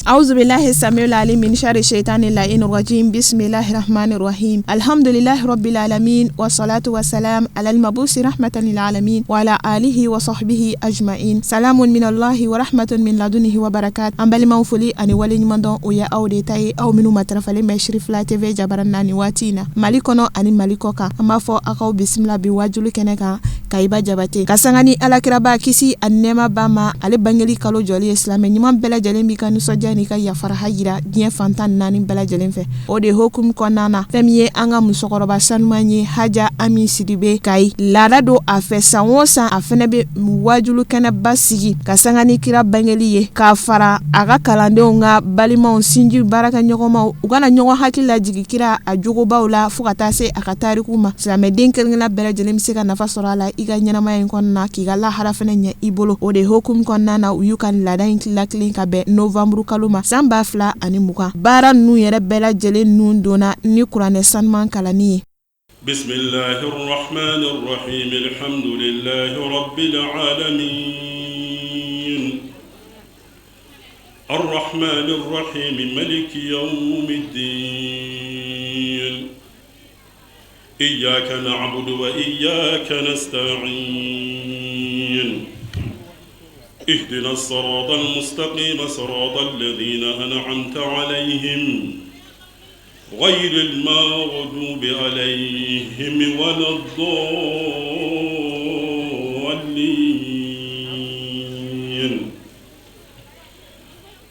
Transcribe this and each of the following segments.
Auzu billahi samiul alim min shari shaitani la'in rajim bismillahir rahmanir rahim alhamdulillahi rabbil alamin wa salatu wa salam alal mabusi rahmatan lil alamin wa ala alihi wa sahbihi ajma'in salamun minallahi wa rahmatun min ladunihi wa barakat. An balimaw, foli ani waleɲumandɔn, o ye aw de ta ye, aw minnu matarafalen bɛ Sirifila TV jabaran na nin waati in na, Mali kɔnɔ ani Mali kɔ kan. An b'a fɔ aw k'aw bisimila bi wajulu kɛnɛ kan. Kayiba Jabate ka sanga ni alakiraba, kisi ani nɛɛma b'a ma, ale bangeli kalo jɔli ye, silamɛ ɲuman bɛɛ lajɛlen b'i ka nisɔndiya n'i ka yafaraha jira diɲɛ fan 14 bɛɛ lajɛlen fɛ. O de hukumu kɔnɔna na, fɛn min ye an ka musokɔrɔba sanuman ye, Haja Ami Sidibe Kayi, laada don a fɛ, san o san a fɛnɛ bɛ wajulu kɛnɛba sigi ka sanga ni kira bangeli ye, k'a fara a ka kalandenw ka balimaw, sinji baarakɛɲɔgɔnmaw, u kana ɲɔgɔn hakili lajigin kira a jogobaw la fo ka taa se a ka tariku ma. Silamɛden kelenkelenna bɛɛ lajɛlen bɛ se ka nafa sɔrɔ a la i ka ɲɛnamaya in kɔnɔna na, k'i ka lahara fɛnɛ ɲɛ i bolo. O de hukumu kɔnɔna na, u y'u ka laada in latilen ka bɛn novanburu kalo ma san 2020. Baara ninnu yɛrɛ bɛɛ lajɛlen ninnu donna ni kuranɛ sanuman kalanni ye. Bisimilahi rahmani rahim alhamdulillahi rabbil alamin arrahmani rahim maliki yawmiddin iyyaka na'budu wa iyyaka nasta'in ihdina as-sirata al-mustaqim sirata alladhina an'amta alayhim غير المغضوب عليهم ولا الضالين.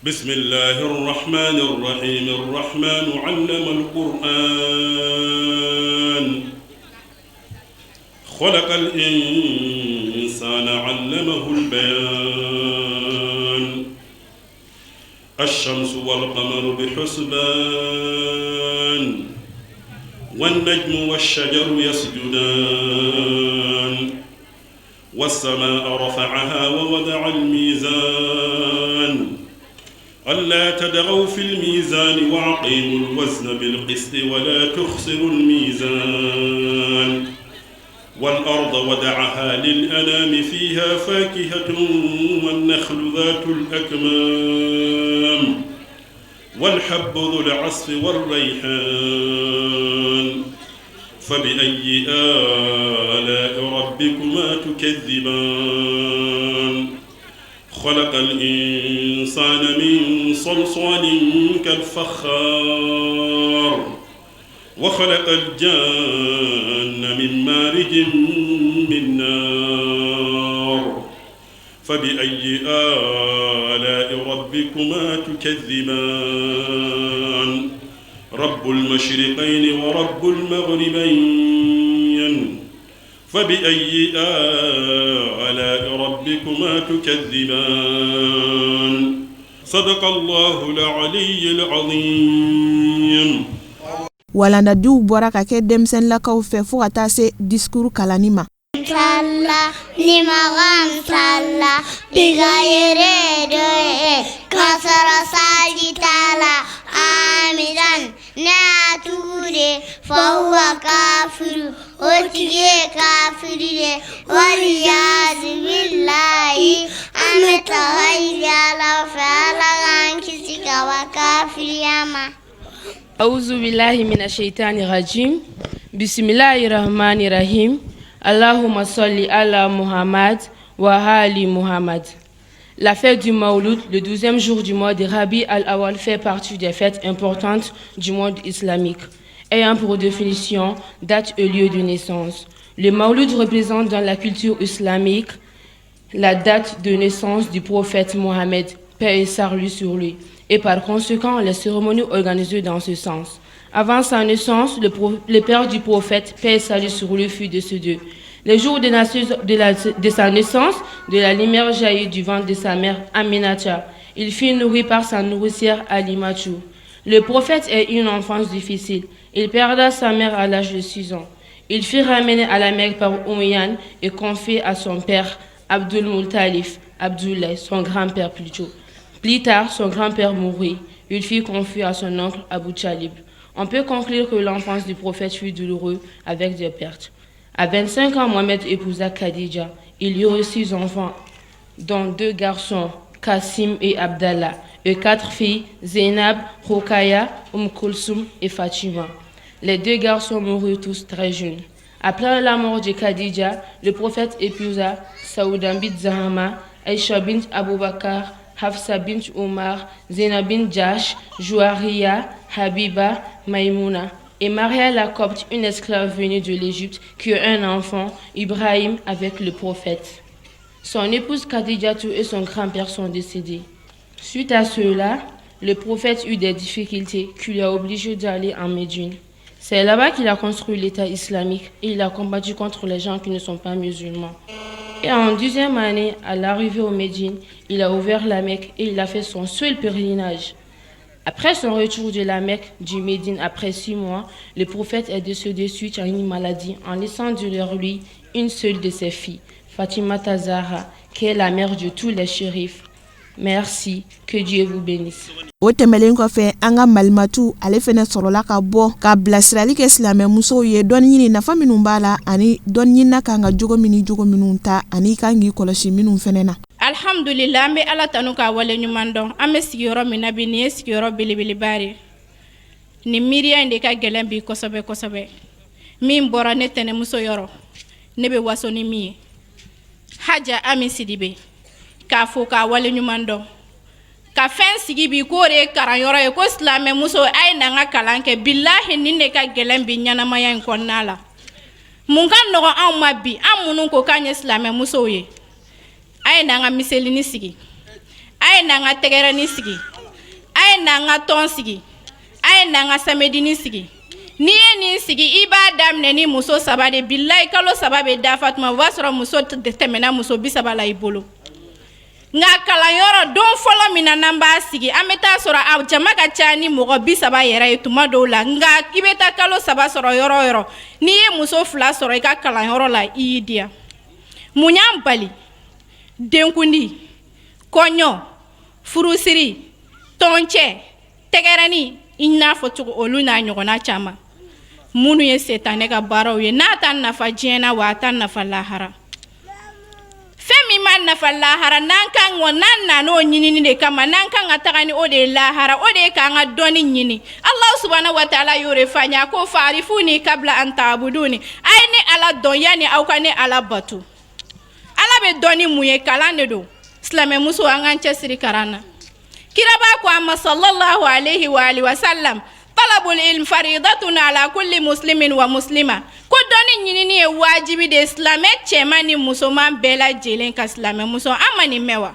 بسم الله الرحمن الرحيم. الرحمن علم القرآن، خلق الإنسان، علمه البيان. الشمس والقمر بحسبان، والنجم والشجر يسجدان، والسماء رفعها ووضع الميزان، ألا تطغوا في الميزان، وأقيموا الوزن بالقسط ولا تخسروا الميزان، والأرض وضعها للأنام، فيها فاكهة والنخل ذات الأكمام، والحب ذو العصف والريحان، فبأي آلاء ربكما تكذبان؟ خلق الإنسان من صلصال كالفخار، وخلق الجان من مارج من نار، فبأي آلاء ربكما تكذبان؟ رب المشرقين ورب المغربين، فبأي آلاء ربكما تكذبان؟ صدق الله العلي العظيم. Walandadiw bɔra ka kɛ denmisɛnninlakaw fɛ fo ka taa se discours kalanni ma. Sala ni sala tiga yɛrɛ dɔ ye ka sɔrɔ sali t'a la amidan ne y'a tugu de fahuwa kafiru, o tigi ye kafiri de. Waliyazubilayi, an bɛ taga ɲini Ala fɛ, Ala k'an kisi ka bɔ kafiriya ma. أعوذ بالله من الشيطان الرجيم. بسم الله الرحمن الرحيم. اللهم صل على محمد وآل محمد. La fête du Maouloud, le 12e jour du mois de Rabi al-Awal, fait partie des fêtes importantes du monde islamique, ayant pour définition date et lieu de naissance. Le Maouloud représente dans la culture islamique la date de naissance du prophète Mohammed, paix et salut sur lui, et par conséquent les cérémonies organisées dans ce sens. Avant sa naissance, le père du prophète, paix et salut sur lui, fut décédé. Le jour de sa naissance, de la lumière jaillit du ventre de sa mère Aminata. Il fut nourri par sa nourricière Alimachou. Le prophète eut une enfance difficile. Il perdit sa mère à l'âge de 6 ans. Il fut ramené à la Mecque par Oumian et confié à son père Abdul Muttalib, Abdullah, son grand-père plutôt. Plus tard, son grand-père mourut. Il fut confié à son oncle Abu Talib. On peut conclure que l'enfance du prophète fut douloureuse avec des pertes. À 25 ans, Mohamed épousa Khadija. Il y eut six enfants, dont deux garçons, Kassim et Abdallah, et quatre filles, Zainab, Rokaya, Kulsum et Fatima. Les deux garçons moururent tous très jeunes. Après la mort de Khadija, le prophète épousa Saouda bint Zahama, Aisha bint Aboubakar, Hafsa bint Omar, Zainab bint Jahsh, Jouaria, Habiba, Maïmouna, et maria la Copte, une esclave venue de l'Égypte, qui eut un enfant, Ibrahim, avec le prophète. Son épouse Khadijatou et son grand-père sont décédés. Suite à cela, le prophète eut des difficultés qui lui a obligé d'aller en Médine. C'est là-bas qu'il a construit l'État islamique et il a combattu contre les gens qui ne sont pas musulmans. Et en 10e année, à l'arrivée au Médine, il a ouvert la Mecque et il a fait son seul pèlerinage. Après son retour de la Mecque du Médine après 6 mois, le prophète est décédé suite à une maladie en laissant derrière lui une seule de ses filles, Fatima Zahra, qui est la mère de tous les chérifs. Merci, que Dieu vous bénisse. O tɛmɛlen kɔfɛ, an ka Malimatu, ale fɛnɛ sɔrɔla ka bɔ ka bilasirali kɛ silamɛmusow ye, dɔɔni ɲini nafa minnu b'a la, ani dɔɔni ɲinina kan ka jogo min ni jogo minnu ta, ani kan k'i kɔlɔsi minnu fɛnɛ na. Alhamdulillah, an bɛ Ala tanu k'a wale ɲuman dɔn. An bɛ sigiyɔrɔ min na bi, nin ye sigiyɔrɔ belebeleba de. Nin miiriya in de ka gɛlɛn bi kosɛbɛ kosɛbɛ. Min bɔra ne tɛnɛmuso yɔrɔ, ne bɛ waso ni min ye, Haja Ami Sidibe, k'a fo k'a wale ɲuman dɔn, ka fɛn sigi bi k'o de ye kalanyɔrɔ ye, ko silamɛmuso, a ye na n ka kalan kɛ. Bilahi, nin de ka gɛlɛn bi ɲɛnamaya in kɔnɔna la. Mun ka nɔgɔn anw ma bi, an minnu ko k'an ye silamɛmusow ye? A ye n'an ka miselini sigi, a ye n'an ka tɛgɛrɛni sigi, a ye n'an ka tɔn sigi, a ye n'an ka samedini sigi. N'i ye nin sigi, i b'a daminɛ ni muso saba de. Bilayi, kalo 3 bɛ dafa tuma, o b'a sɔrɔ muso tɛmɛna muso 30 la i bolo. Nka kalanyɔrɔ don fɔlɔ min na n'an b'a sigi, an bɛ taa sɔrɔ a jama ka ca ni mɔgɔ 30 yɛrɛ ye tuma dɔw la. Nka i bɛ taa kalo 3 sɔrɔ yɔrɔ o yɔrɔ, n'i ye muso fila sɔrɔ i ka kalanyɔrɔ la, i y'i diya. Mun y'an bali? Denkundi, kɔɲɔ, furusiri, tɔncɛ, tɛgɛrɛni, i n'a fɔ cogo olu n'a ɲɔgɔnna caman minnu ye setanɛ ka baaraw ye, n'a ta nafa diɲɛ na, wa a ta nafa lahara. Fɛn min ma nafa lahara, n'an kan wa n'an nan'o ɲinini de kama, n'an kan ka taga ni o de ye lahara, o de ye k'an ka dɔnni ɲini. Allah subhanahu wa ta'ala y'o de f'a ɲɛ. A ko: fa'arifuni kabla an ta'buduni. A ye ne Ala dɔn yanni aw ka ne Ala bato. Ala bɛ dɔn ni mun ye? Kalan de don. Silamɛmuso, an k'an cɛsiri kalan na. Kiraba ko a ma, sallallahu alaihi wa alihi wa sallam: talabul ilm faridatun ala kulli muslimin wa muslima. Ko dɔnni ɲinini ye wajibi de silamɛ cɛman ni musoman bɛɛ lajɛlen ka. Silamɛ muso, an ma nin mɛn wa?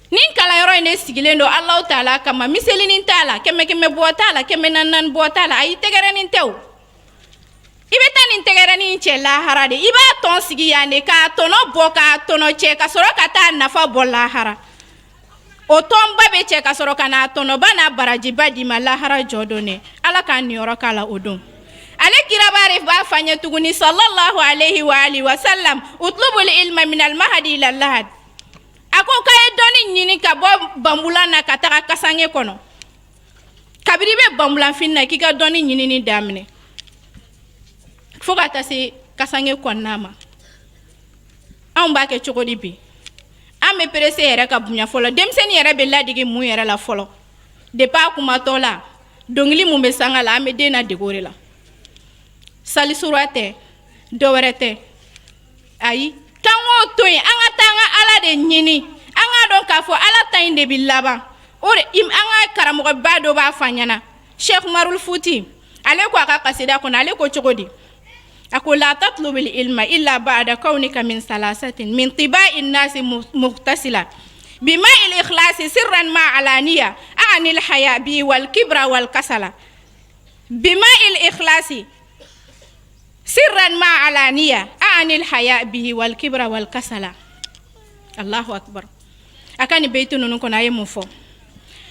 Nin kalanyɔrɔ in de sigilen don Alahu taala kama. Miselinin t'a la, kɛmɛ kɛmɛ bɔ t'a la, kɛmɛ naani naani bɔ t'a la. Ayi, tɛgɛrɛnin tɛ o. I bɛ taa nin tɛgɛrɛnin cɛ lahara de. I b'a tɔn sigi yan de k'a tɔnɔ bɔ, k'a tɔnɔ cɛ, ka sɔrɔ ka taa nafa bɔ lahara. O tɔnba bɛ cɛ ka sɔrɔ ka n'a tɔnɔba n'a barajiba d'i ma lahara jɔ don dɛ. Ala k'an niyɔrɔ k'a la o don. Ale kiraba de b'a fɔ an ye tuguni, sallallahu alaihi wa alihi wa sallam: utlubul ilma min al mahadi ila lahad. A ko k'a ye dɔnni ɲini ka bɔ banbulan na ka taga kasange kɔnɔ. Kabini i bɛ banbulanfini na, k'i ka dɔnni ɲinini daminɛ fo ka taa se kasange kɔnɔna ma. Anw b'a kɛ cogo di bi? An bɛ pressé yɛrɛ ka bonya fɔlɔ. Denmisɛnnin yɛrɛ bɛ ladege mun yɛrɛ la fɔlɔ? Depuis a kumatɔ la, dɔnkili mun bɛ sanga la, an bɛ den na dege o de la. Salisura tɛ, dɔwɛrɛ tɛ. Ayi, k'an k'o to yen, an ka taa an ka Ala de ɲini. An k'a dɔn k'a fɔ Ala ta in de bi laban o de. An ka karamɔgɔba dɔ b'a fɔ an ɲɛna, Cheikh Umarul Futi, ale ko a ka kasida kɔnɔ, ale ko cogo di? A ko: la tatlubil ilma illa ba'da kaunika min salasatin min tibai nasi mughtasila bima il ikhlasi sirran ma alaniya a'anil haya bi wal kibra wal kasala, bima il ikhlasi sirran ma alaniya a'anil haya bihi wal kibra wal kasala. Allahu akbar. A ka nin beyiti ninnu kɔnɔ, a ye mun fɔ?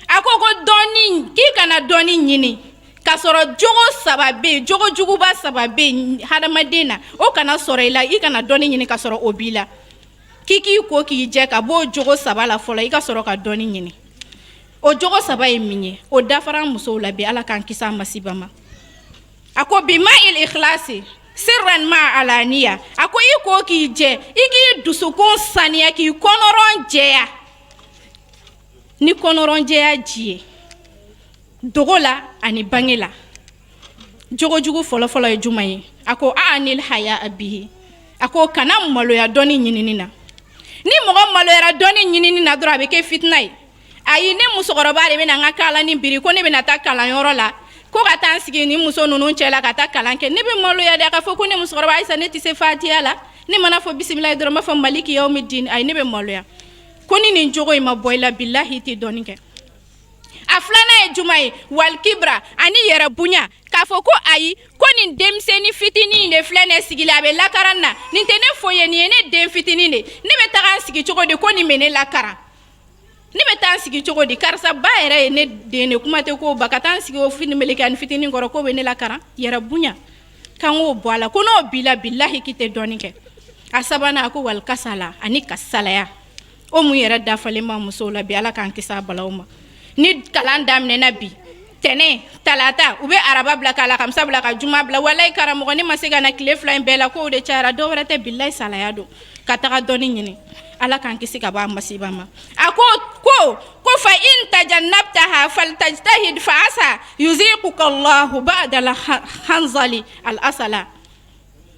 A ko ko dɔnni, k'i kana dɔnni ɲini k'a sɔrɔ jogo saba bɛ yen, jogo juguba saba bɛ yen hadamaden na, o kana sɔrɔ i la. I kana dɔnni ɲini k'a sɔrɔ o b'i la. K'i k'i ko k'i jɛ ka bɔ o jogo saba la fɔlɔ, i ka sɔrɔ ka dɔnni ɲini. O jogo saba ye min ye, o dafara musow la bi. Ala k'an kisi a masiba ma. A ko: bima il ikhlasi sirran ma alaniya. A ko i ko k'i jɛ, i k'i dusukun saniya, k'i kɔnɔrɔn jɛya. Ni kɔnɔrɔnjɛya ji ye dogo la ani bange la. Jogojugu fɔlɔfɔlɔ ye jumɛn ye? A ko anil haya bihi, a ko kana maloya dɔnni ɲinini na. Ni mɔgɔ maloyara dɔnni ɲinini na dɔrɔn, a bɛ kɛ fitina ye. Ayi, ne musokɔrɔba de bɛna n ka kalani biri ko ne bɛna taa kalanyɔrɔ la, ko ka taa n sigi ni muso ninnu cɛ la ka taa kalan kɛ, ne bɛ maloya de. A ka fɔ ko ne musokɔrɔba, ayisa, ne tɛ se fatiya la, ne mana fɔ bisimilayi dɔrɔn, n b'a fɔ maliki yawmi din. Ayi, ne bɛ maloya. Ko ni nin jogo in ma bɔ i la, bilahi, i tɛ dɔnni kɛ. A filanan ye juma ye? Walikibra, ani yɛrɛ bonya, k'a fɔ ko ayi, ko nin denmisɛnnin fitinin in de filɛ ne sigilen, a bɛ lakaran na, nin tɛ ne foyi ye, nin ye ne den fitinin de, ne bɛ taga n sigi cogo di ko nin bɛ ne lakaran? Ne bɛ taa n sigi cogo di? Karisa ba yɛrɛ ye ne den de, kuma tɛ ko ba ka taa n sigi o fini meleke ani fitinin kɔrɔ k'o bɛ ne lakaran. Yɛrɛ bonya, k'an k'o bɔ a la. Ko n'o b'i la, bilahi, k'i tɛ dɔɔnin kɛ. A sabanan, a ko walikasala, ani kasalaya. O mun yɛrɛ dafalen ma musow la bi? Ala k'an kisi a balaw ma. Ni kalan daminɛna bi, tɛnɛ, talata, u bɛ araba bila, ka alhamisa bila, ka juma bila. Walayi karamɔgɔ, ne ma se ka na tile 2 in bɛɛ la, k'o de cayara. Dɔw wɛrɛ tɛ, bilayi, salaya don ka taga dɔɔni ɲini. Ala k'an kisi ka bɔ a masiba ma. A ko ko fa in tajannabtaha faltajtahid fa asa yuziquka Allahu ba'da al hanzali al asala.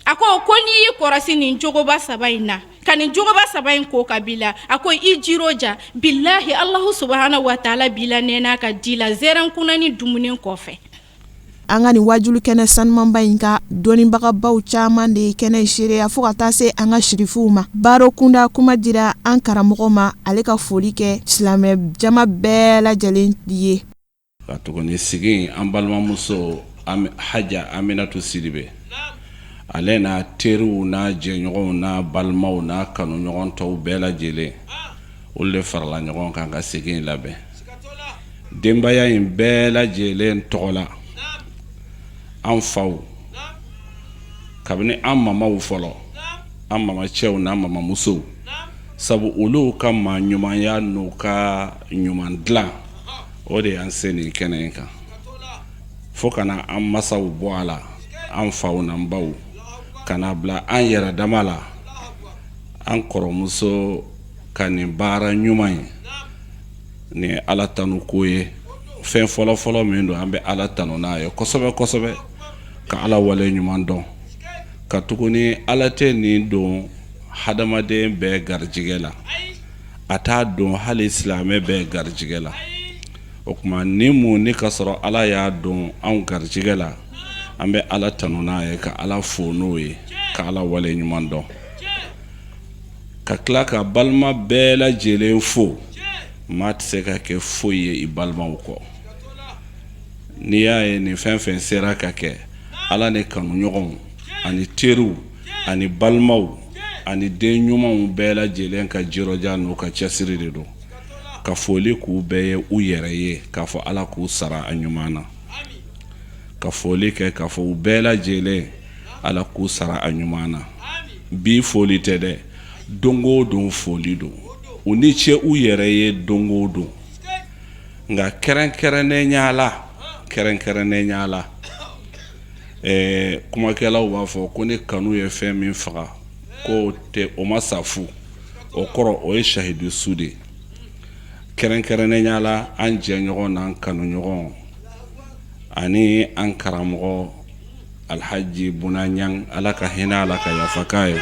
A ko n'i y'i kɔrɔsi nin jogoba saba in na, ka nin jogoba saba in ko ka b'i la, a ko i jiroja, bilahi, Alahu subahana wa taala b'i la nɛn'a ka di la zɛrɛn kunani dumuni kɔfɛ. An ka nin wajulu kɛnɛ sanumanba in ka dɔnnibagabaw caman de ye kɛnɛ seereya, fo ka taa se an ka sirifuw ma. Baaro kunda, kuma dira an karamɔgɔ ma, ale ka foli kɛ silamɛ jama bɛɛ lajɛlen ye. Ka tuguni sigi an balimamuso Haja Aminatu Sidibe, ale n'a teriw n'a jɛɲɔgɔnw n'a balimaw n'a kanuɲɔgɔn tɔw bɛɛ lajɛlen, olu de farala ɲɔgɔn kan ka sigi in labɛn denbaya in bɛɛ lajɛlen tɔgɔ la. An faw, kabini an mamaw fɔlɔ, an mamacɛw n'an mamamusow, sabu olu ka maa ɲumanya n'u ka ɲuman dilan, o de y'an se nin kɛnɛ in kan, fo ka na an masaw bɔ a la, an faw n'an baw, ka na bila an yɛrɛ dama la. An kɔrɔmuso ka nin baara ɲuman in, nin ye Ala tanu ko ye. Fɛn fɔlɔfɔlɔ min don, an bɛ Ala tanu n'a ye kosɛbɛ kosɛbɛ, ka Ala wale ɲuman dɔn, ka tuguni Ala tɛ nin don hadamaden bɛɛ garijɛgɛ la, a t'a don hali silamɛ bɛɛ garijɛgɛ la. O tuma ni mun ni ka sɔrɔ Ala y'a don anw garijɛgɛ la, an bɛ Ala tanu n'a ye, ka Ala fo n'o ye, ka Ala wale ɲuman dɔn, ka tila ka balima bɛɛ lajɛlen fo. Maa tɛ se ka kɛ foyi ye i balimaw kɔ. N'i y'a ye nin fɛn fɛn sera ka kɛ, Ala ni kanuɲɔgɔnw ani teriw ani balimaw ani den ɲumanw bɛɛ lajɛlen ka jirɔja n'u ka cɛsiri de don. Ka foli k'u bɛɛ ye u yɛrɛ ye, k'a fɔ Ala k'u sara a ɲuman na. Ka foli kɛ k'a fɔ u bɛɛ lajɛlen, Ala k'u sara a ɲuman na. Bi foli tɛ dɛ, don o don foli don. U ni ce u yɛrɛ ye don o don. Nka kɛrɛnkɛrɛnnenya la, kɛrɛnkɛrɛnnenya la, kumakɛlaw b'a fɔ ko ni kanu ye fɛn min faga, k'o tɛ, o ma sa fu, o kɔrɔ o ye sahidu su de ye. Kɛrɛnkɛrɛnnenya la, an jɛɲɔgɔn n'an kanuɲɔgɔn ani an karamɔgɔ Alhaji Buna Ɲang, Ala ka hinɛ a la, ka yafa k'a ye.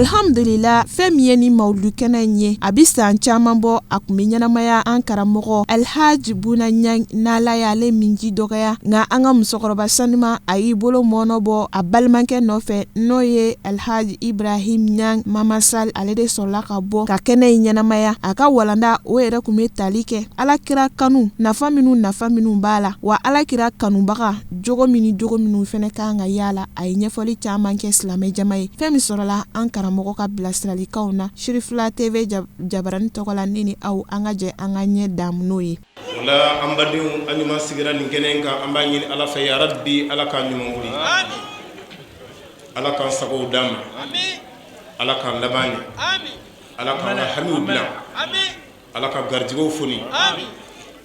Alhamdulila, fɛn min ye ni mawulu kɛnɛ in ye, a bɛ san caman bɔ, a tun bɛ ɲɛnamaya an karamɔgɔ Alhaji Buna Ɲang n'Ala y'ale minji dɔgɔya. Nka an ka musokɔrɔba sanuma, a y'i bolo mɔɔnɔ bɔ a balimakɛ nɔfɛ, n'o ye Alhaji Ibrahim Ɲang Mamasal. Ale de sɔrɔla ka bɔ ka kɛnɛ in ɲɛnamaya. A ka walanda o yɛrɛ tun bɛ tali kɛ Alakira kanu nafa minnu, nafa minnu b'a la, wa Alakira kanubaga jogo min ni jogo minnu fana ka kan ka y'a la. A ye ɲɛfɔli caman kɛ silamɛ jama ye. Fɛn min sɔrɔla an karamɔgɔ ka bilasiralikanw na, Sirifila TV jabarani tɔgɔ la, ne ni aw, an ka jɛ an ka ɲɛ daamu n'o ye. O la, an badenw, an ɲuman sigira nin kɛnɛ in kan. An b'a ɲini Ala fɛ, yarabi, Ala k'an ɲuman wuli, Ala k'an sagow d'an ma, Ala k'an laban ɲɛ, Ala k'an ka hamiw dilan, Ala ka garijɛgɛw foni,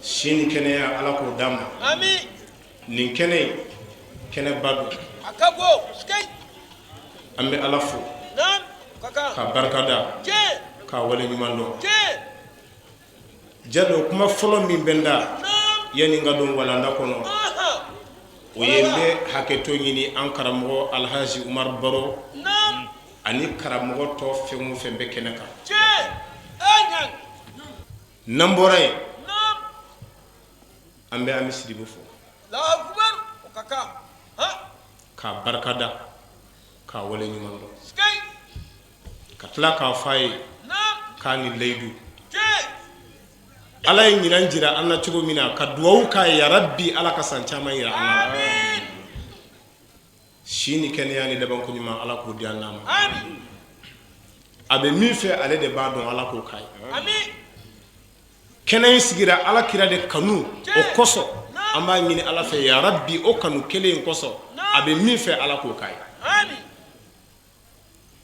si ni kɛnɛya, Ala k'o d'an ma. Nin kɛnɛ in, kɛnɛba don. An bɛ Ala fo ka barika da. K'a wale ɲuman dɔn. Jalo, kuma fɔlɔ min bɛ n da yanni n ka don walanda kɔnɔ, o ye n bɛ hakɛto ɲini an karamɔgɔ Alhaji Umar Baro ani karamɔgɔ tɔ fɛn o fɛn bɛ kɛnɛ kan. N'an bɔra yen, an bɛ Ami Sidibe fo k'a barikada, k'a wale ɲuman dɔn, ka tila k'a fɔ a ye k'a ni layidu. Ala ye ɲinan jira an na cogo min na, ka dugawu k'a ye, yarabi Ala ka san caman jira an na, si ni kɛnɛya ni labanko ɲuman, Ala k'o di an n'a ma. A bɛ min fɛ, ale de b'a dɔn, Ala k'o k'a ye. Kɛnɛ in sigira Ala kira de kanu o kosɔn. An b'a ɲini Ala fɛ, yarabi, o kanu kelen in kosɔn, a bɛ min fɛ, Ala k'o k'a ye.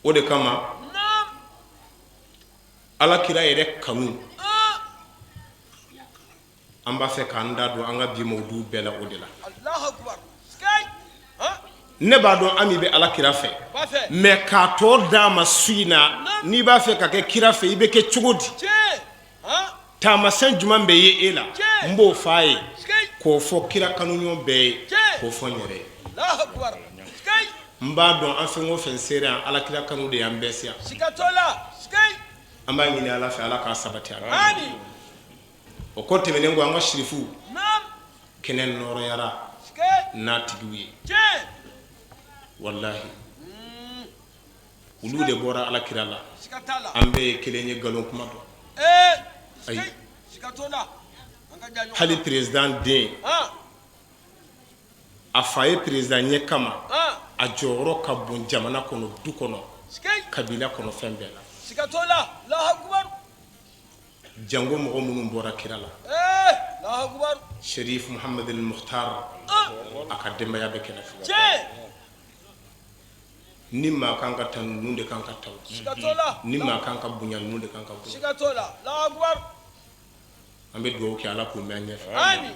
O de kama Ala kira yɛrɛ kanu, an b'a fɛ k'an da don an ka bi mawudu bɛɛ la o de la. Ne b'a dɔn Ami bɛ Ala kira fɛ, mais k'a tɔ d'a ma su in na, n'i b'a fɛ ka kɛ kira fɛ, i bɛ kɛ cogo di? Taamasiyɛn jumɛn bɛ ye e la? N b'o fɔ a ye, k'o fɔ kira kanuɲɔgɔn bɛɛ ye, k'o fɔ n yɛrɛ ye. N b'a dɔn an fɛn o fɛn sera yan, Ala kira kanu de y'an bɛɛ se yan. An b'a ɲini Ala fɛ, Ala k'a sabati. O kɔ tɛmɛnen kɔ, an ka sirifu kɛnɛ nɔrɔyara n'a tigiw ye. Walahi, olu de bɔra Ala kira la. An bɛɛ ye kelen ye, nkalon kuma don? Ayi, hali président den, a fa ye président ye kama, a jɔyɔrɔ ka bon jamana kɔnɔ, du kɔnɔ, kabila kɔnɔ, fɛn bɛɛ la. Jango mɔgɔ minnu bɔra kira la. Sherif Muhamad Mukhtar, a ka denbaya bɛ kɛnɛ. Ni maa kan ka tanu, ninnu de kan ka tanu. Ni maa kan ka bonya, ninnu de kan ka bonya. An bɛ dugawu kɛ, Ala k'u mɛn an ɲɛfɛ.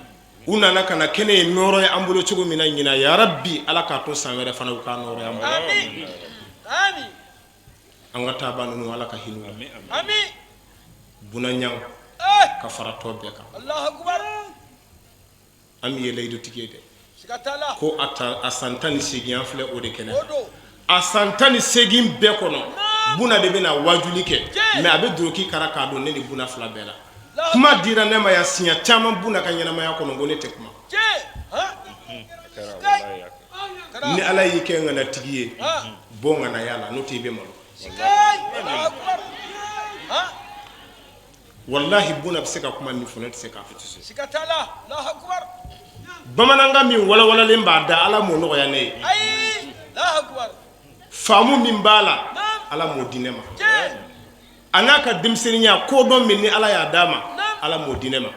U nana ka na kɛnɛ in nɔrɔya an bolo cogo min na ɲinan, yarabi Ala k'a to san wɛrɛ fana u k'a nɔrɔya an bolo. An ka taaba ninnu, Ala ka hinɛ u la. Buna Ɲang ka fara tɔ bɛɛ kan. An ye layidutigi ye dɛ, ko a san 18, an filɛ o de kɛnɛ. A san 18 bɛɛ kɔnɔ, Buna de bɛna wajuli kɛ, mais a bɛ duloki kara k'a don ne ni Buna fila bɛɛ la. Kuma dira ne ma yan siɲɛ caman Buna ka ɲɛnamaya kɔnɔ, ko ne tɛ kuma. Ni Ala y'i kɛ ŋanatigi ye, bɔ ŋanaya la, n'o tɛ i bɛ malo. Walahi, Buna bɛ se ka kuma min fɔ, ne tɛ se k'a fɔ. Bamanankan min walawalalen b'a da, Ala m'o nɔgɔya ne ye. Faamu min b'a la, Ala m'o di ne ma. A n'a ka denmisɛnninya kodɔn min ni Ala y'a d'a ma, Ala m'o di ne ma.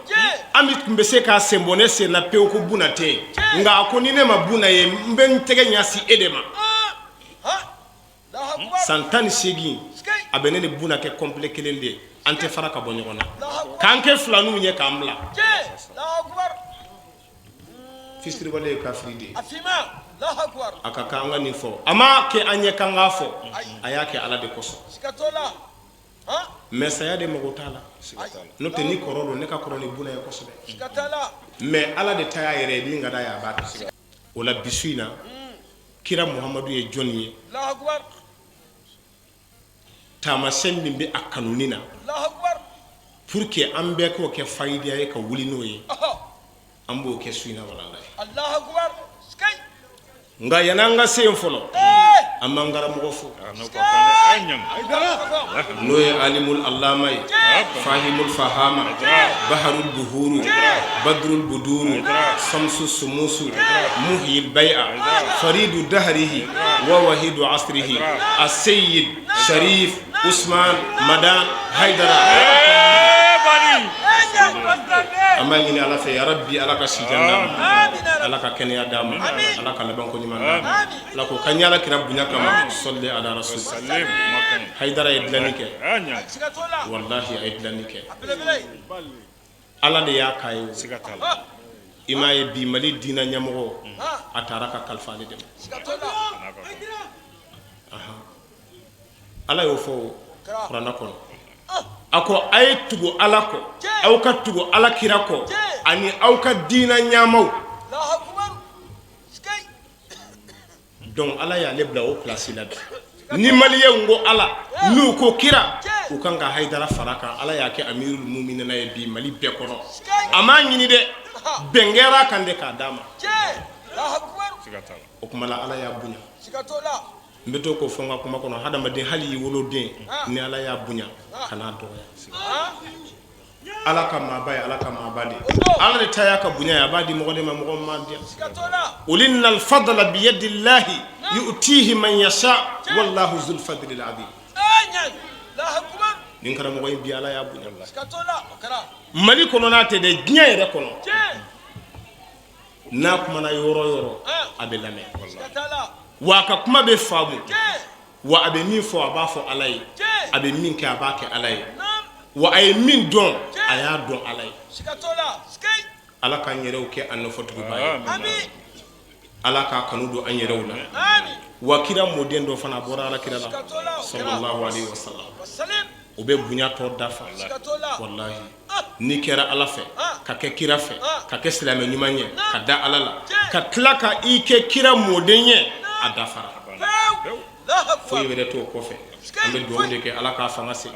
Ami tun bɛ se k'a sen bɔ ne sen na pewu ko Buna tɛ yen, nka a ko ni ne ma Buna ye, n bɛ n tɛgɛ ɲɛsin e de ma. San 18, a bɛ ne ni Buna kɛ complet kelen de ye, an tɛ fara ka bɔ ɲɔgɔn na, k'an kɛ filaninw ye k'an bila. Fisiriwale ye kafiri de ye. A ka kan an ka nin fɔ. A m'a kɛ an ɲɛ k'an k'a fɔ, a y'a kɛ Ala de kosɔn. Mais saya de mago t'a la, n'o tɛ ni kɔrɔ don, ne ka kɔrɔ ni Buna ye kosɛbɛ. Mais Ala de ta y'a yɛrɛ ye, min ka d'a ye, a b'a kɛ. O la bi su in na, kira Muhamadu ye jɔn ye? Taamasiyɛn min bɛ a kanuni na, pour que an bɛɛ k'o kɛ fayidiya ye ka wuli n'o ye, an b'o kɛ su in na walanda ye. Nka yan'an ka se yen fɔlɔ, an b'an karamɔgɔ fo, n'o ye alimul alama ye, fahimul fahama, baharul buhuru, badrul buduru, samsu sumusu, muhyil bai'a, faridu dahrihi wa wahidu asrihi, aseyid Sharif Usman Madan Haidara. An b'a ɲini Ala fɛ, yarabi Ala ka si jan d'a ma, Ala ka kɛnɛya d'a ma, Ala ka labanko ɲuman d'a ma, Ala k'o ka ɲɛ kira bonya kama. Sɔli ala rasul. Haidara ye dilanni kɛ, walahi a ye dilanni kɛ, Ala de y'a k'a ye. I m'a ye bi Mali diinɛ ɲɛmɔgɔ, a taara ka kalifa ale de ma. Ala y'o fɔ kuranɛ kɔnɔ. A ko a ye tugu Ala kɔ, aw ka tugu Ala kira kɔ ani aw ka diina ɲaamaw. Donc Ala y'ale bila o place la bi. Ni maliyɛnw ko Ala, n'u ko kira, u kan ka Hayidara fara kan. Ala y'a kɛ amirul muminina ye bi Mali bɛɛ kɔnɔ. A m'a ɲini dɛ, bɛn kɛra a kan de k'a d'a ma. O tuma la Ala y'a bonya. N bɛ to k'o fɔ n ka kuma kɔnɔ, hadamaden hali i woloden, ni Ala y'a bonya, kan'a dɔgɔya. Ala ka maaba ye Ala ka maaba de ye. Ala de ta y'a ka bonya ye, a b'a di mɔgɔ de ma mɔgɔ min m'a diya. Qul innal fadla biyadillahi yu'tihi man yasha wallahu zul fadlil azim. Nin karamɔgɔ in bi Ala y'a bonya. Mali kɔnɔ n'a tɛ dɛ, diɲɛ yɛrɛ kɔnɔ. N'a kumana yɔrɔ yɔrɔ a bɛ lamɛn, wa a ka kuma bɛ faamu, wa a bɛ min fɔ a b'a fɔ Ala ye, a bɛ min kɛ a b'a kɛ Ala ye, wa a ye min dɔn a y'a dɔn Ala ye. Ala k'an yɛrɛw kɛ a nɔfɛtuguba ye, Ala k'a kanu don an yɛrɛw la. Wa kira mɔden dɔ fana bɔra Ala kira la sallallahu alaihi wasallam, o bɛ bonya tɔ dafa. Walahi, n'i kɛra Ala fɛ, ka kɛ kira fɛ, ka kɛ silamɛ ɲuman ye, ka da Ala la, ka tila ka i kɛ kira mɔden ye, a dafara, foyi wɛrɛ t'o kɔfɛ. An bɛ dugawu de kɛ Ala k'a fanga se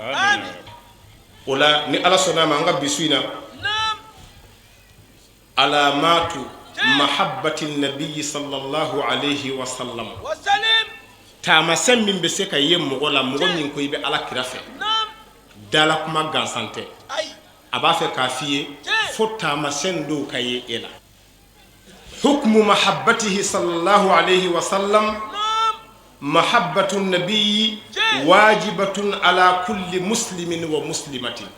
o la. Ni Ala sɔnna a ma, an ka bi su in na, alamatu mahabbati nabiyyi sallallahu alayhi wa sallam, taamasiyɛn min bɛ se ka ye mɔgɔ la, mɔgɔ min ko i bɛ Ala kira fɛ, dala kuma gansan tɛ. A b'a fɛ k'a f'i ye fo taamasiyɛn dɔw ka ye e la. Hukmu mahabbatihi sallallahu alayhi wa sallam, mahabbatu nabiyyi wajibatun ala kulli muslimin wa muslimatin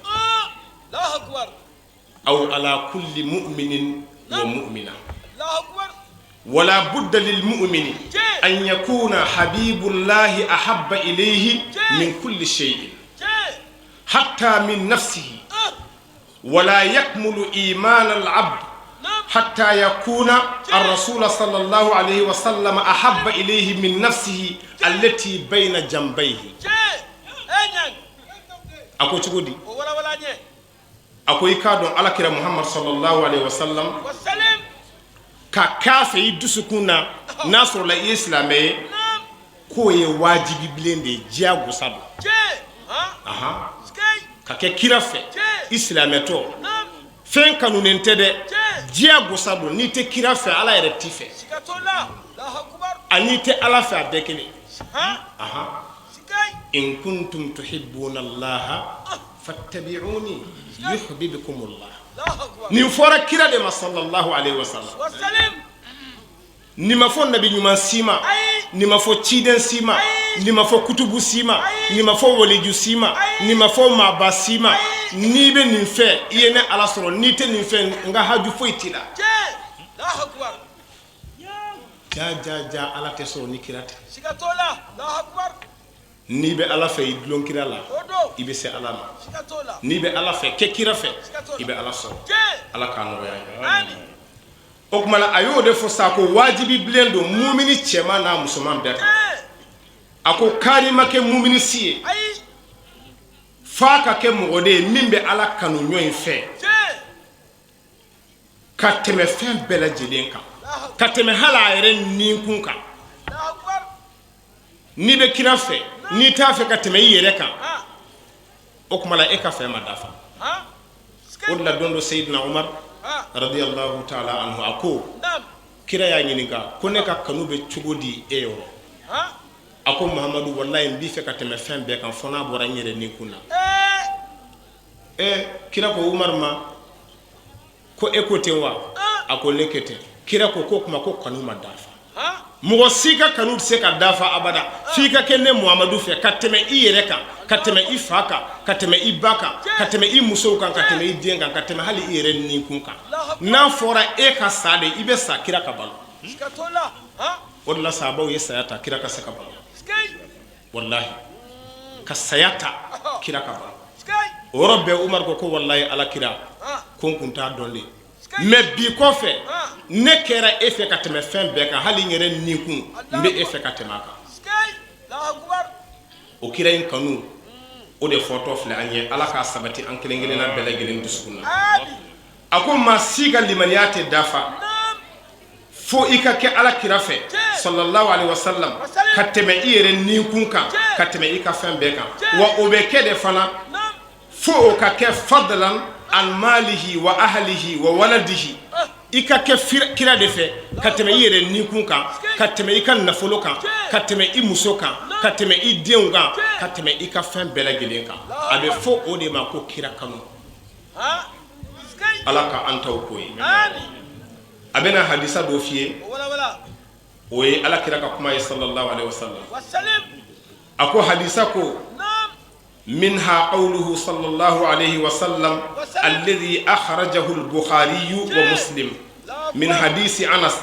aw ala kulli mu'minin wa mu'mina, wala budda lil mu'mini an yakuna habibullahi ahabba ilayhi min kulli shay'in hatta min nafsihi, wala yakmulu iman al abd hatta yakuna ar-rasul sallallahu alayhi wa sallam ahabba ilayhi min nafsihi allati bayna jambayhi. A ko cogo di? A ko i k'a dɔn Ala kira Muhammad sallallahu alaihi wasallam ka k'a fɛ i dusukun na, n'a sɔrɔla i ye silamɛ ye, k'o ye wajibi bilen de ye, diyagosa don. Ahan, ka kɛ kira fɛ i silamɛtɔ, fɛn kanunen tɛ dɛ, diyagosa don. N'i tɛ kira fɛ, Ala yɛrɛ t'i fɛ, ani tɛ Ala fɛ, a bɛɛ kelen. Ahan, in kuntum tuhibbuna Allaha fattabi'uni yuhbibkumullah. Nin fɔra kira de ma sallallahu alaihi wasallam. Nin ma fɔ nabi ɲuman si ma, nin ma fɔ ciden si ma, nin ma fɔ kutubu si ma, nin ma fɔ waliju si ma, nin ma fɔ maaba si ma. N'i bɛ nin fɛ, i ye ne Ala sɔrɔ. N'i tɛ nin fɛ, n ka haju foyi t'i la. Ja ja ja, Ala tɛ sɔrɔ ni kira tɛ. N'i bɛ Ala fɛ, i dulon kira la, i bɛ se Ala ma. N'i bɛ Ala fɛ, kɛ kira fɛ, i bɛ Ala sɔrɔ. Ala k'a nɔgɔya ye. O tuma a y'o de fɔ sa ko wajibi bilen don mumini cɛman n'a musoman bɛɛ kan. A ko kari ma kɛ mumini si ye f'a ka kɛ mɔgɔ de ye min bɛ Ala kanu ɲɔ in fɛ ka tɛmɛ fɛn bɛɛ lajɛlen kan, ka tɛmɛ hali a yɛrɛ ninkun kan. N'i bɛ kira fɛ, n'i t'a fɛ ka tɛmɛ i yɛrɛ kan, o tuma la e ka fɛ ma dafa. O de la don dɔ, Seyidina Umar radiyallahu ta'ala anhu, a ko kira y'a ɲininka ko ne ka kanu bɛ cogo di e yɔrɔ? A ko Muhamadu, walayi n b'i fɛ ka tɛmɛ fɛn bɛɛ kan, fo n'a bɔra n yɛrɛ ninkun na. Ɛ, kira ko Umar ma ko e ko ten wa? A ko ne kɛ ten. Kira ko k'o tuma ko kanu ma dafa. Mɔgɔ si ka kanu tɛ se ka dafa abada f'i ka kɛ ne Muhamadu fɛ ka tɛmɛ i yɛrɛ kan, ka tɛmɛ i fa kan, ka tɛmɛ i ba kan, ka tɛmɛ i musow kan, ka tɛmɛ i den kan, ka tɛmɛ hali i yɛrɛ ninkun kan. N'a fɔra e ka sa de, i bɛ sa kira ka balo. O de la sahabaw ye saya ta kira ka se ka balo. Walahi, ka saya ta kira ka balo. O yɔrɔ bɛɛ Umaru ko ko walahi Ala kira, ko n kun t'a dɔn de, mais bi kɔfɛ ne kɛra e fɛ ka tɛmɛ fɛn bɛɛ kan, hali n yɛrɛ ninkun, n bɛ e fɛ ka tɛmɛ a kan. O kira in kanu. O de fɔtɔ filɛ an ye. Ala k'a sabati an kelen kelenna bɛɛ lajɛlen dusukun na. A ko maa si ka limaniya tɛ dafa fo i ka kɛ Ala kira fɛ, sallallahu alaihi wasallam, ka tɛmɛ i yɛrɛ ninkun kan, ka tɛmɛ i ka fɛn bɛɛ kan. Wa o bɛ kɛ de fana fo o ka kɛ fadlan an malihi wa ahlihi wa waladihi, i ka kɛ kira de fɛ ka tɛmɛ i yɛrɛ ninkun kan, ka tɛmɛ i ka nafolo kan, ka tɛmɛ i muso kan, ka tɛmɛ i denw kan, ka tɛmɛ i ka fɛn bɛɛ lajɛlen kan. A bɛ fɔ o de ma ko kira kanu. Ala ka an taw k'o ye. A bɛna hadisa dɔ f'i ye, o ye Ala kira ka kuma ye, sallallahu alaihi wasallam. A ko hadisa ko minha qawluhu sallallahu alaihi wasallam alladhi akhrajahu al-Bukhari wa Muslim min hadisi Anas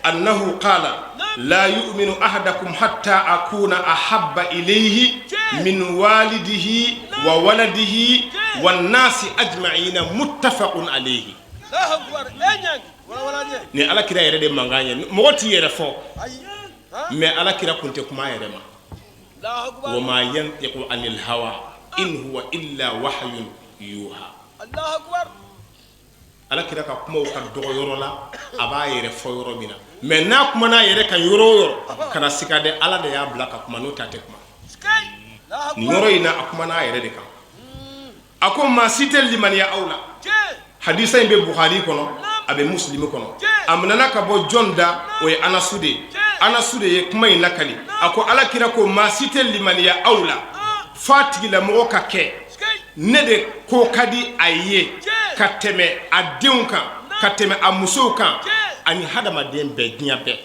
annahu qala la yu'minu ahadakum hatta akuna ahabba ilayhi min walidihi wa waladihi wan nasi ajma'ina, muttafaqun alayhi. Ni Ala kira yɛrɛ de mankan ye, mɔgɔ t'i yɛrɛ fɔ, mais Ala kira kun tɛ kuma yɛrɛ ma. Wa ma yantiqu anil hawa in huwa illa wahyun yuha. Ala kira ka kumaw ka dɔgɔ yɔrɔ la a b'a yɛrɛ fɔ yɔrɔ min na, mais n'a kumana a yɛrɛ kan yɔrɔ o yɔrɔ, kana siga dɛ, Ala de y'a bila ka kuma, n'o tɛ a tɛ kuma. Nin yɔrɔ in na, a kumana a yɛrɛ de kan. A ko maa si tɛ limaniya aw la. Hadisa in bɛ Buhari kɔnɔ, a bɛ Muslimi kɔnɔ. A minɛna ka bɔ jɔn da? O ye Anasu de ye. Anasu de ye kuma in lakali. A ko Ala kira ko maa si tɛ limaniya aw la f'a tigilamɔgɔ ka kɛ ne de ko ka di a ye ka tɛmɛ a denw kan, ka tɛmɛ a musow kan, ani hadamaden bɛɛ, diɲɛ bɛɛ.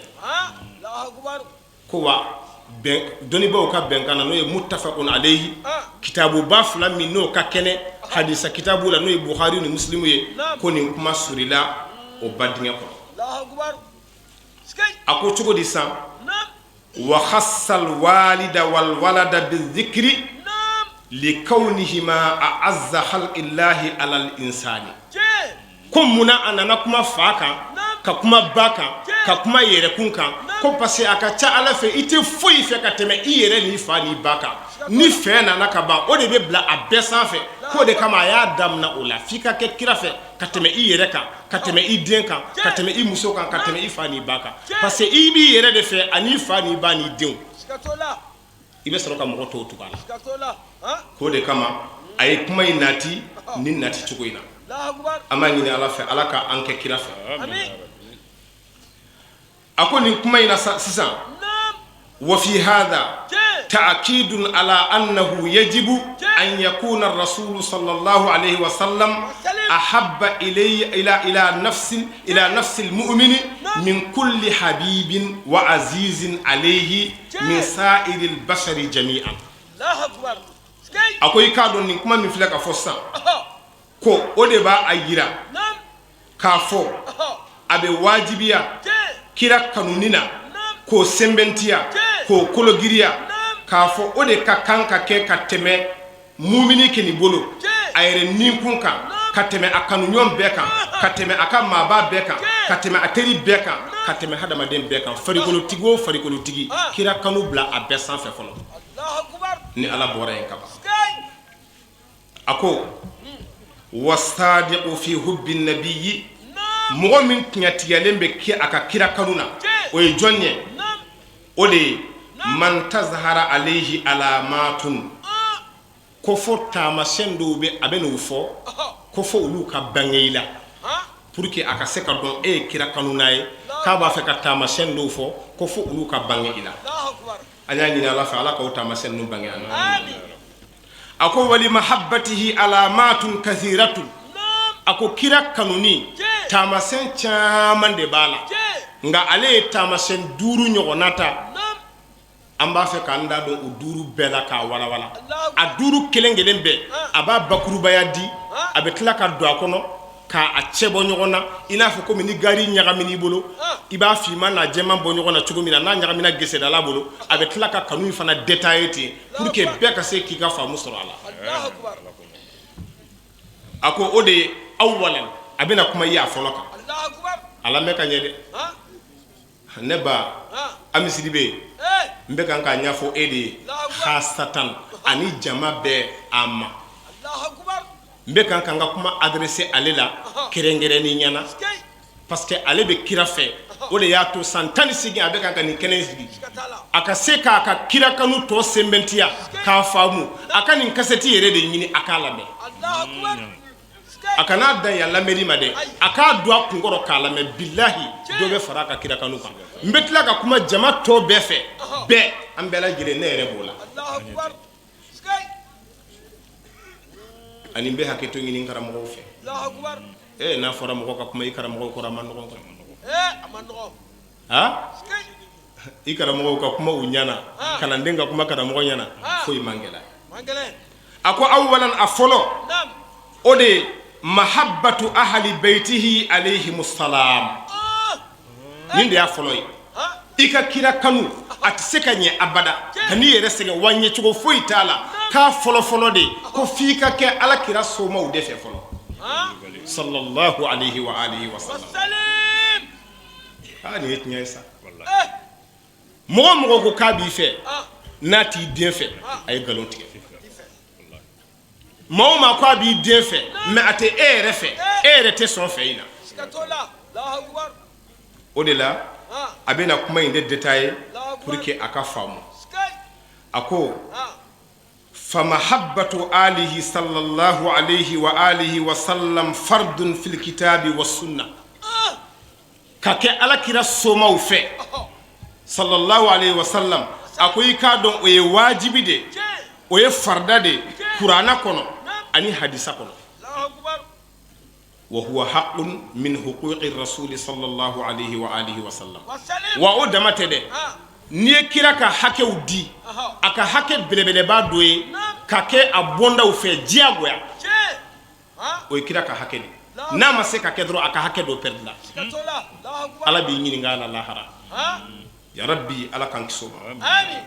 Ko wa dɔnnibaaw ka bɛnkan na, n'o ye muttafaqun alayhi, kitabuba fila min n'o ka kɛnɛ hadisa kitabu la, n'o ye Buhari ni Muslimu ye, ko nin kuma surila o ba dingɛ kɔnɔ. A ko cogo di san? Wa khassal walida wal walada bizikri likawnihima a'azza khalqillahi alal insani. Ko munna a nana kuma fa kan, ka kuma ba kan, ka kuma yɛrɛkun kan? Ko parce que a ka ca Ala fɛ, i tɛ foyi fɛ ka tɛmɛ i yɛrɛ ni fa ni ba kan. Ni fɛ nana ka ban, o de bɛ bila a bɛɛ sanfɛ. K'o de kama a y'a daminɛ o la, f'i ka kɛ kira fɛ ka tɛmɛ i yɛrɛ kan, ka tɛmɛ i den kan, ka tɛmɛ i muso kan, ka tɛmɛ i fa ni ba kan, parce que i b'i yɛrɛ de fɛ ani fa ni ba ni denw, i bɛ sɔrɔ ka mɔgɔ tɔw tugu a la. K'o de kama a ye kuma in nati ni nati cogo in na. An b'a ɲini Ala fɛ, Ala ka an kɛ kira fɛ. A ko nin kuma in na sisan, wa fi hadha ta'kidun ala annahu yajibu an yakuna ar-rasulu sallallahu alayhi wa sallam ahabba ilayhi ila ila nafsi ila nafsi al-mu'mini min kulli habibin wa azizin alayhi min sa'iril bashari jami'an. A ko i k'a dɔn, nin kuma min filɛ ka fɔ sisan, ko o de b'a a yira k'a fɔ a bɛ wajibiya kira kanuni na, k'o sɛnbɛntiya, k'o kologiriya, k'a fɔ o de ka kan ka kɛ ka tɛmɛ mumini kɔni bolo a yɛrɛ ninkun kan, ka tɛmɛ a kanuɲɔgɔn bɛɛ kan, ka tɛmɛ a ka maaba bɛɛ kan, ka tɛmɛ a teri bɛɛ kan, ka tɛmɛ hadamaden bɛɛ kan. Farikolotigi o farikolotigi, kira kanu bila a bɛɛ sanfɛ fɔlɔ, ni Ala bɔra yen ka ban. A ko wasadiqu fi hubbi nabiyyi, mɔgɔ min tiɲɛtigɛlen bɛ kɛ a ka kira kanu na, o ye jɔn ye? O de ye man tazhara alayhi alamatun, ko fo taamasiyɛn dɔw bɛ, a bɛ n'o fɔ, ko fo olu ka bange i la pour que a ka se ka dɔn e ye kira kanuna ye. K'a b'a fɛ ka taamasiyɛn dɔw fɔ, ko fo olu ka bange i la. An y'a ɲini Ala fɛ, Ala k'o taamasiyɛn ninnu bange an na. A ko wali mahabbatihi alamatun kathiratun, a ko kira kanuni taamasiyɛn caman de b'a la, nka ale ye taamasiyɛn duuru ɲɔgɔnna ta. An b'a fɛ k'an da don o duuru bɛɛ la k'a walawala. A duuru kelen kelen bɛɛ, a b'a bakurubaya di, a bɛ tila ka don a kɔnɔ k'a cɛ bɔ ɲɔgɔn na, i n'a fɔ komi ni gari ɲagamina i bolo, i b'a finman n'a jɛman bɔ ɲɔgɔn na cogo min na. N'a ɲagamina gesedala bolo, a bɛ tila ka kanu in fana détailler ten pour que bɛɛ ka se k'i ka faamu sɔrɔ a la. A ko o de ye awalan, a bɛna kuma i ye a fɔlɔ kan. A lamɛn ka ɲɛ dɛ, ne ba Ami Sidibe. N bɛ kan k'a ɲɛfɔ e de ye hasatan ani jama bɛɛ a ma. N bɛ kan ka n ka kuma adresser ale la kɛrɛnkɛrɛnnenya na parce que ale bɛ kira fɛ, o de y'a to san 18 a bɛ kan ka nin kɛnɛ sigi, a ka se k'a ka kira kanu tɔ sɛmɛntiya k'a faamu. A ka nin kasɛti yɛrɛ de ɲini, a k'a lamɛn. A kan'a dan yan lamɛnni ma dɛ, a k'a don a kunkɔrɔ k'a lamɛn. Bilahi, dɔ bɛ fara a ka kira kanu kan. N bɛ tila ka kuma jama tɔ bɛɛ fɛ, bɛɛ, an bɛɛ lajɛlen, ne yɛrɛ b'o la. Ani n bɛ hakɛto ɲini karamɔgɔw fɛ. Ee, n'a fɔra mɔgɔ ka kuma i karamɔgɔw kɔrɔ, a man nɔgɔn. A i karamɔgɔw ka kuma u ɲɛna, kalanden ka kuma karamɔgɔ ɲɛna, foyi man gɛlɛn. A ko awalan, a fɔlɔ, o de ye mahabbatu ahali beyitihi alayhimussalam. Nin de y'a fɔlɔ ye. I ka kira kanu, a tɛ se ka ɲɛ abada, kan'i yɛrɛ sɛgɛn wa ɲɛcogo foyi t'a la. K'a fɔlɔfɔlɔ de ko f'i ka kɛ ala kira somaw de fɛ fɔlɔ, sallallahu alayhi wa alihi wa sallam. Aa, nin ye tiɲɛ ye sa. Mɔgɔ o mɔgɔ ko k'a b'i fɛ, n'a t'i den fɛ, a ye nkalon tigɛ. Maa o maa ko a b'i den fɛ, mais a tɛ e yɛrɛ fɛ, e yɛrɛ tɛ sɔn fɛ in na. O de la a bɛna kuma in de détailler pour que a ka faamu. A ko famahabbatu alihi sallallahu alayhi wa alihi wa sallam fardun fil kitabi wa sunna. Ka kɛ ala kira somaw fɛ sallallahu alayhi wa sallam, a ko i k'a dɔn o ye wajibi de, o ye farida de kuranna kɔnɔ ani hadisa kɔnɔ. Wa huwa haqqun min huquqi rasuli sallallahu alayhi wa alihi wa sallam. Wa o dama tɛ dɛ, n'i ye kira ka hakɛw di, a ka hakɛ belebeleba dɔ ye ka kɛ a bɔndaw fɛ diyagoya, o ye kira ka hakɛ de. N'a ma se ka kɛ dɔrɔn, a ka hakɛ dɔ pɛridila. Ala b'i ɲininka a la lahara. Ya rabbi, ala k'an kisi o ma. I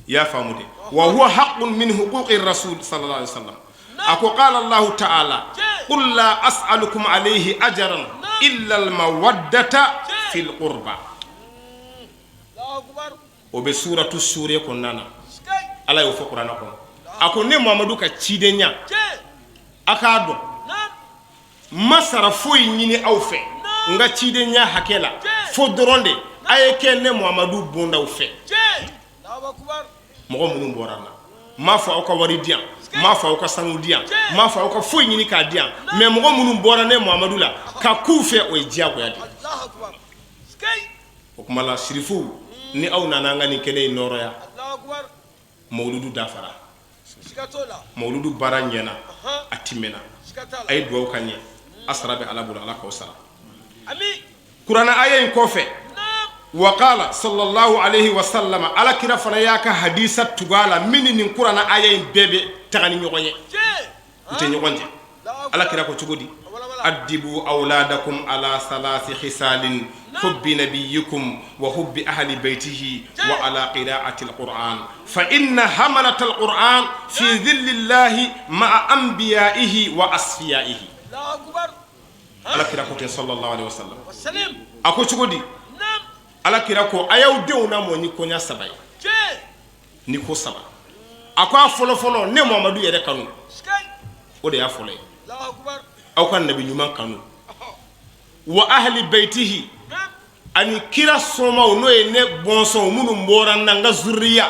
y'a faamu de. Wa huwa haqqun min huquqi rasul sallallahu alaihi wasallam. A ko qala Allahu ta'ala qul la as'alukum alayhi ajran illa al mawaddata fil qurba. O bɛ suratu sure kɔnɔna na. Ala y'o fɔ kuranɛ kɔnɔ. A ko ne Mamadu ka cidenya, a k'a dɔn n ma sara foyi ɲini aw fɛ n ka cidenya hakɛ la, fo dɔrɔn de a ye kɛ ne Mamadu bondaw fɛ. Mɔgɔ minnu bɔra n na, n m'a fɔ aw ka wari di yan, n m'a fɔ aw ka sanu di yan, n m'a fɔ aw ka foyi ɲini k'a di yan, mais mɔgɔ minnu bɔra ne Mamadu la, ka k'u fɛ, o ye diyagoya de ye. O tuma la, sirifuw, ni aw nana an ka nin kɛnɛ in nɔrɔya, mawuludu dafara, mawuludu baara ɲɛna, a timɛna. A ye dugawu ka ɲɛ, a sara bɛ Ala bolo, Ala k'aw sara. Kuranɛ aya in kɔfɛ, wa qala sallallahu alayhi wa sallam, ala kira fana y'a ka hadisa tugu a la min ni nin kuranɛ aya in bɛɛ bɛ taga ni ɲɔgɔn ye, u tɛ ɲɔgɔn jɛ. Ala kira ko cogo di? Addibu awladakum ala salasi khisalin hubbi nabiyikum wa hubbi ahli baytihi wa ala qira'ati alquran fa inna hamalata alquran fi dhillillahi ma'a anbiya'ihi wa asfiya'ihi. Ala kira ko ten sallallahu alaihi wasallam. A ko cogo di? Ala kira ko a y'aw denw lamɔ ni koɲa saba ye, ni ko saba. A ko a fɔlɔ fɔlɔ, ne Mamadu yɛrɛ kanu, o de y'a fɔlɔ ye, aw ka nabi ɲuman kanu. Wa ahli baytihi, ani kira somaw, n'o ye ne bɔnsɔnw minnu bɔra n na, n ka zuriya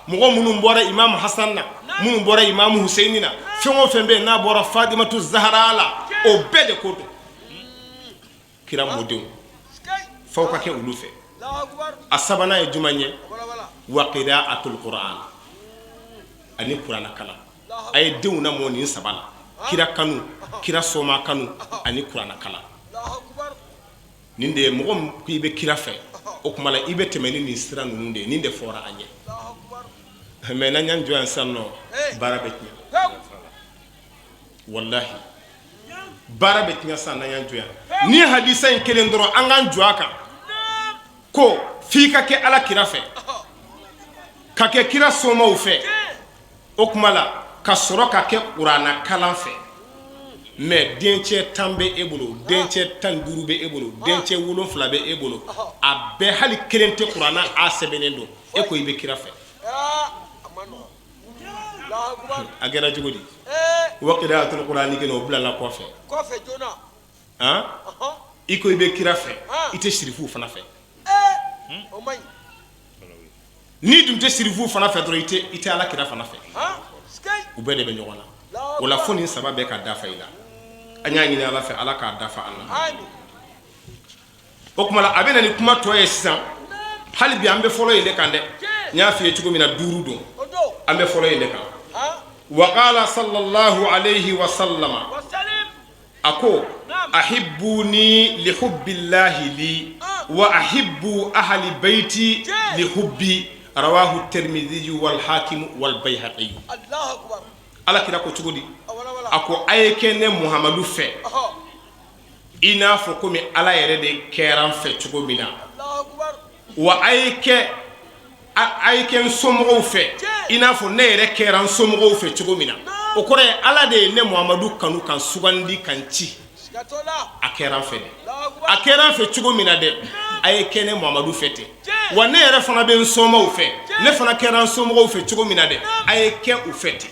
mɔgɔ minnu bɔra imamu Hasan na, minnu bɔra imamu Huseyini na, fɛn o fɛn bɛ yen n'a bɔra Fadimatu Zahara la, o bɛɛ de ko don kira mɔdenw, f'aw ka kɛ olu fɛ. A sabanan ye jumɛn ye? Wa qira'atul Qur'an, ani kuranɛ kalan. A ye denw lamɔ nin saba la: kira kanu, kira soma kanu ani kuranɛ kalan. Nin de ye mɔgɔ min ko i bɛ kira fɛ, o tuma la i bɛ tɛmɛ ni nin sira ninnu de ye. Nin de fɔra an ye. Mais n'an y'an jɔ yan sisan nɔ, baara bɛ tiɲɛ. Walahi, baara bɛ tiɲɛ sisan n'an y'an jɔ yan. Ni hadisa in kelen dɔrɔn, an k'an jɔ a kan ko f'i ka kɛ ala kira fɛ, ka kɛ kira somaw fɛ, o tuma la ka sɔrɔ ka kɛ kuranɛ kalan fɛ. Mais dencɛ 10 bɛ e bolo, dencɛ 15 bɛ e bolo, dencɛ 7 bɛ e bolo, a bɛɛ hali kelen tɛ kuranɛ a sɛbɛnnen don. E ko i bɛ kira fɛ, a kɛra cogo di? Wa qira'atul qur'ani kɛ o bilala kɔfɛ. I ko i bɛ kira fɛ, i tɛ sirifuw fana fɛ. N'i dun tɛ sirifuw fana fɛ dɔrɔn, i tɛ ala kira fana fɛ. U bɛɛ de bɛ ɲɔgɔn na. O la, fo nin saba bɛɛ ka dafa i la. An y'a ɲini ala fɛ, ala k'a dafa an na. O tuma a bɛ na ni kuma tɔ ye sisan. Hali bi an bɛ fɔlɔ in de kan dɛ. N y'a f'i ye cogo min na, duuru don, an bɛ fɔlɔ in de kan. Wa qala sallallahu alayhi wa sallama, a ko: ahibbuni li hubbillahi li wa ahibbu ahli bayti li hubbi. Rawahu tirmidhi wal hakim wal bayhaqi. Ala kira ko cogo di? A ko: a ye kɛ ne Muhamadu fɛ i n'a fɔ komi ala yɛrɛ de kɛra n fɛ cogo min na. Wa a ye kɛ, a ye kɛ n somɔgɔw fɛ i n'a fɔ ne yɛrɛ kɛra n somɔgɔw fɛ cogo min na. O kɔrɔ ye, ala de ye ne Muhamadu kanu ka n sugandi ka n ci. A kɛra n fɛ dɛ, a kɛra n fɛ cogo min na dɛ, a ye kɛ ne Muhamadu fɛ ten. Wa ne yɛrɛ fana bɛ n somɔgɔw fɛ, ne fana kɛra n somɔgɔw fɛ cogo min na dɛ, a ye kɛ u fɛ ten.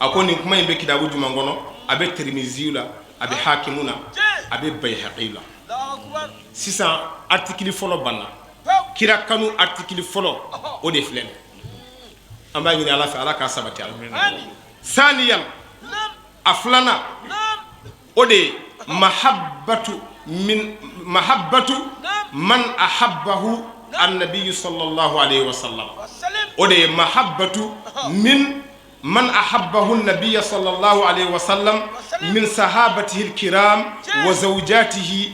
A ko nin kuma in bɛ kitabu jumɛn kɔnɔ? A bɛ Tirimizi la, a bɛ Hakimu na, a bɛ Bayhaqi la. Sisan artikili fɔlɔ banna. Kira kanu artikili fɔlɔ, o de filɛ nin. An b'a ɲini ala fɛ, ala k'a sabati. Ala saniyan, a filanan, o de ye mahabbatu min mahabbatu man ahabbahu annabiyu sallallahu alayhi wa sallam. O de ye mahabbatu min man ahabbahu nabiyya sallallahu alayhi wa sallam min sahabatihi alkiram wa zawjatihi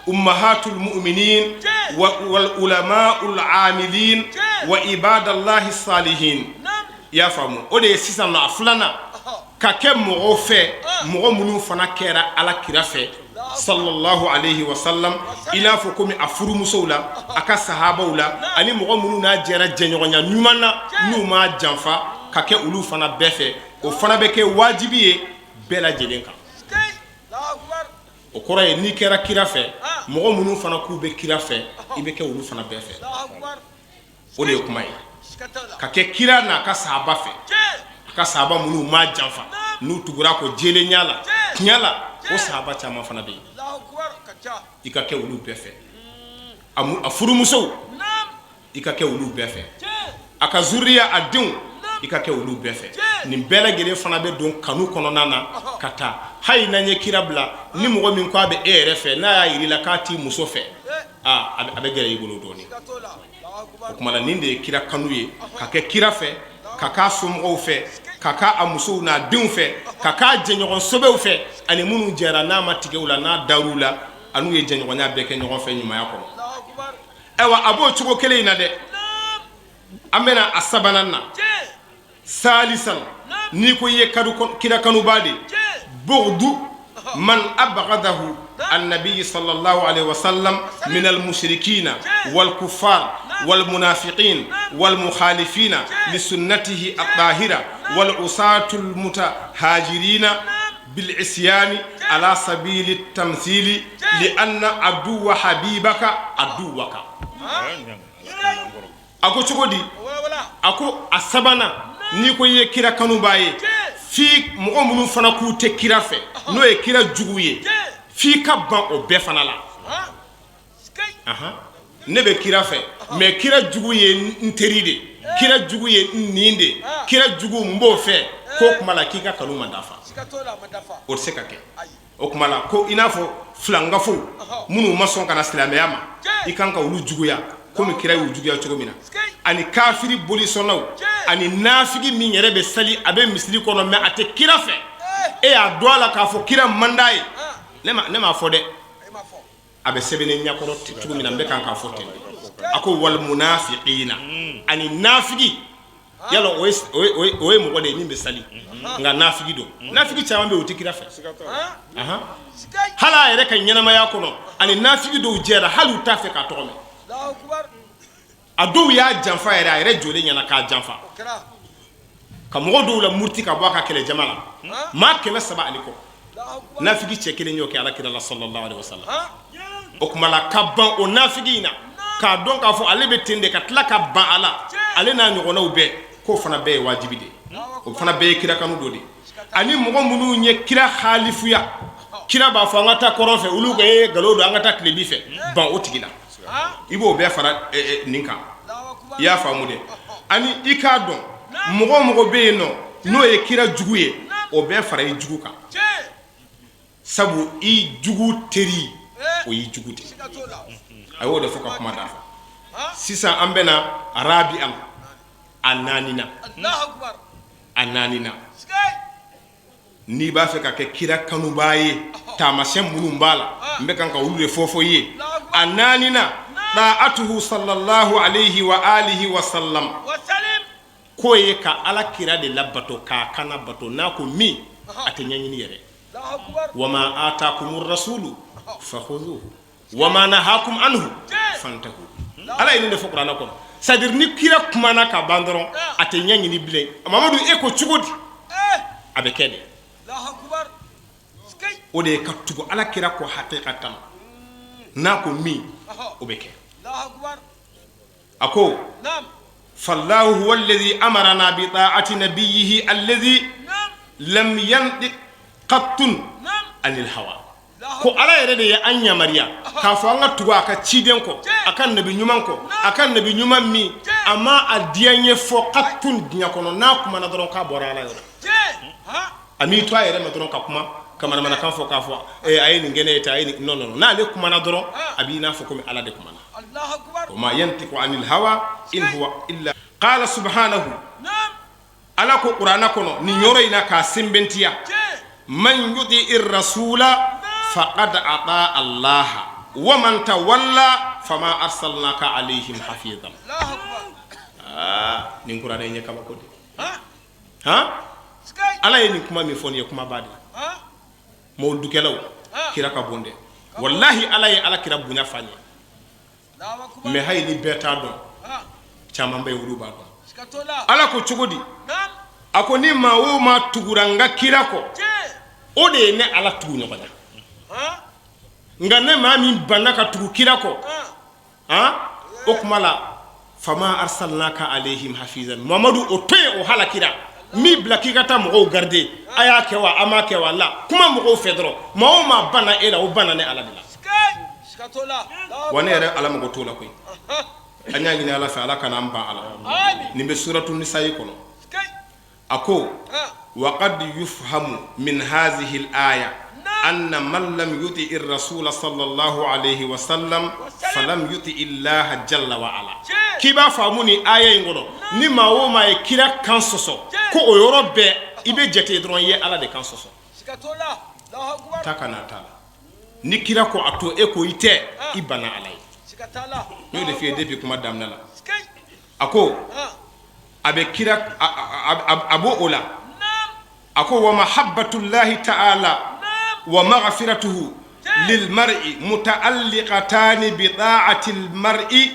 ummahatul mu'minin wal ulama'ul amilin wa ibadallahi salihin. I y'a faamu? O de ye sisan a filanan, ka kɛ mɔgɔw fɛ, mɔgɔ minnu fana kɛra ala kira fɛ sallallahu alayhi wa sallam, i n'a fɔ komi a furumusow la, a ka sahabaw la, ani mɔgɔ minnu n'a jɛra jɛɲɔgɔnya ɲuman na, n'u ma janfa, ka kɛ olu fana bɛɛ fɛ. O fana bɛ kɛ wajibi ye bɛɛ lajɛlen kan. O kɔrɔ ye, n'i kɛra kira fɛ, mɔgɔ minnu fana k'u bɛ kira fɛ, i bɛ kɛ olu fana bɛɛ fɛ. O de ye kuma ye, ka kɛ kira n'a ka sahaba fɛ, a ka sahaba minnu ma janfa, n'u tugura ko jɛlenya la, tiɲɛ la. O sahaba caman fana bɛ yen, i ka kɛ olu bɛɛ fɛ. A furumusow, i ka kɛ olu bɛɛ fɛ. A ka zuriya, a denw, i ka kɛ olu bɛɛ fɛ. Nin bɛɛ lajɛlen fana bɛ don kanu kɔnɔna na ka taa. Hali n'an ye kira bila, ni mɔgɔ min ko a bɛ e yɛrɛ fɛ, n'a y'a jira i la k'a t'i muso fɛ, a bɛ gɛlɛya i bolo dɔɔnin. O tuma na, nin de ye kira kanu ye: ka kɛ kira fɛ, ka k'a somɔgɔw fɛ, ka k'a musow n'a denw fɛ, ka k'a jɛɲɔgɔn sɛbɛw fɛ, ani minnu jɛra n'a ma tigɛ u la, n'a dar'u la, an'u ye jɛɲɔgɔnya bɛɛ kɛ ɲɔgɔn fɛ ɲumanya kɔnɔ. Ayiwa, a b'o cogo kelen in na dɛ. An bɛna a sabanan na, salisan. N'i ko i ye kira kanubaa de, bughdu man abghadahu annabi sallallahu alaihi wasallam min almushrikina wal kuffar wal munafiqin wal mukhalifina li sunnatihi at-tahira wal usatul mutahajirina bil isyani ala sabili tamthili li anna aduwa habibaka aduwaka. A ko cogo di? A ko a sabanan, n'i ko i ye kira kanubaa ye, f'i mɔgɔ minnu fana k'u tɛ kira fɛ, n'o ye kira jugu ye, f'i ka ban o bɛɛ fana la. Ne bɛ kira fɛ, mais kira jugu ye n teri de, kira jugu ye n nin de, kira jugu n b'o fɛ. K'o tuma la, k'i ka kanu ma dafa, o tɛ se ka kɛ. O tuma la, ko i n'a fɔ filankafow minnu ma sɔn ka na silamɛya ma, i kan ka olu juguya komi kira y'u juguya cogo min na, ani kafiri bolisɔnnaw, ani nafigi min yɛrɛ bɛ sali, a bɛ misiri kɔnɔ, mais a tɛ kira fɛ. E y'a dɔn a la k'a fɔ kira man d'a ye. Ne m'a fɔ dɛ, a bɛ sɛbɛn ne ɲɛkɔrɔ cogo min na, n bɛ kan k'a fɔ ten. A ko wal munafiqina, ani nafigi. Yala o ye mɔgɔ de ye min bɛ sali nka nafigi don. Nafigi caman bɛ yen, o tɛ kira fɛ hali a yɛrɛ ka ɲɛnamaya kɔnɔ. Ani nafigi dɔw jɛra, hali u t'a fɛ k'a tɔgɔ mɛn. A dɔw y'a janfa yɛrɛ, a yɛrɛ jɔlen ɲɛna k'a janfa, ka mɔgɔ dɔw la muruti ka bɔ a ka kɛlɛ jama la, maa 300 ani kɔ. Nafigi cɛ kelen y'o kɛ ala kira la sallallahu alaihi wasallam. O tuma la, ka ban o nafigi in na. K'a dɔn k'a fɔ ale bɛ ten de, ka tila ka ban a la, ale n'a ɲɔgɔnnaw bɛɛ, k'o fana bɛɛ ye wajibi de ye, o fana bɛɛ ye kira kanu dɔ de ye. Ani mɔgɔ minnu ye kira halifuya, kira b'a fɔ an ka taa kɔrɔn fɛ, olu ko ee nkalon don, an ka taa tilebin fɛ, ban o tigi la, i b'o bɛɛ fara nin kan. I y'a faamu dɛ? Ani i k'a dɔn mɔgɔ o mɔgɔ bɛ yen nɔ n'o ye kira jugu ye, o bɛɛ fara i jugu kan, sabu i jugu teri o y'i jugu de. A y'o de fɔ ka kuma dafa. Sisan an bɛna rabi'an, a naaninan, a naaninan. N'i b'a fɛ ka kɛ kira kanubaa ye, taamasiyɛn minnu b'a la, n bɛ kan ka olu de fɔ fɔ i ye. A naaninan, ta'atuhu sallallahu alayhi wa alihi wa sallam, k'o ye ka ala kira de labato, k'a kana bato. N'a ko min, a tɛ ɲɛɲini yɛrɛ. Wa ma atakumur rasulu fakhuzuhu wa ma nahakum anhu fantahu. Ala ye nin de fɔ kuranɛ kɔnɔ. C'est à dire ni kira kumana ka ban dɔrɔn, a tɛ ɲɛɲini bilen. Mamadu, e ko cogo di? A bɛ kɛ de. O de ye ka tugu ala kira kɔ hakikatan. N'a ko min, o bɛ kɛ. A ko fallahu huwa alladhi amarana bi ta'ati nabiyyihi alladhi lam yantiq qattun anil hawa. Ko ala yɛrɛ de ye an yamaruya k'a fɔ an ka tugu a ka ciden kɔ, a ka nabi ɲuman kɔ, a ka nabi ɲuman min a ma a diyaɲɛ fɔ qattun diɲɛ kɔnɔ. N'a kumana dɔrɔn, k'a bɔra ala yɔrɔ. A m'i to a yɛrɛ ma dɔrɔn ka kuma ka manamanakan fɔ k'a fɔ a ye nin kɛ ne ye tan, a ye nin. Non, non, n'ale kumana dɔrɔn, a b'i n'a fɔ komi ala de kumana. Wa ma yantiqu anil hawa in huwa illa. Qala subhanahu, ala ko kuranɛ kɔnɔ nin yɔrɔ in na k'a sɛmɛntiya: man yuti rasula faqad ata Allah wa man tawalla fama arsalnaka alayhim hafizan. Aa, nin kuranɛ in ye kabako de. Han, ala ye nin kuma min fɔ, nin ye kumaba de ye. Mawuludukɛlaw, kira ka bon dɛ. Walahi, ala ye ala kira bonya fa ɲɛ. Mais hali ni bɛɛ t'a dɔn, caman bɛ yen, olu b'a dɔn. Ala ko cogo di? A ko ni maa o maa tugura n ka kira kɔ, o de ye ne ala tugu ɲɔgɔn na. Nka ne maa min banna ka tugu kira kɔ, o tuma la fama arsalnaka alayhim hafizan. Mamadu, o to yen, o halakira. N m'i bila k'i ka taa mɔgɔw garder, a y'a kɛ wa, a m'a kɛ wa, la kuma mɔgɔw fɛ dɔrɔn. Maa o maa banna e la, o banna ne ala de la. Wa ne yɛrɛ ala mago t'o la koyi. An y'a ɲini ala fɛ, ala kana an ban ala. Nin bɛ suratu nisayi kɔnɔ. A ko wa qad yufhamu min hazihi al-aya anna man lam yuti ar-rasula sallallahu alayhi wa sallam falam yuti illaha jalla wa ala. K'i b'a faamu ni aya in kɔnɔ, ni maa o maa ye kira kan sɔsɔ, ko o yɔrɔ bɛɛ i bɛ jate dɔrɔn i ye ala de kan sɔsɔ. Ta ka na t'a la. Ni kira ko a to, e ko i tɛ, i banna ala ye. N y'o de f'i ye depuis kuma daminɛ la. A ko a bɛ kira a b'o o la. A ko wa mahabbatullahi ta'ala wa maghfiratuhu lil mar'i muta'alliqatani bi ta'ati al mar'i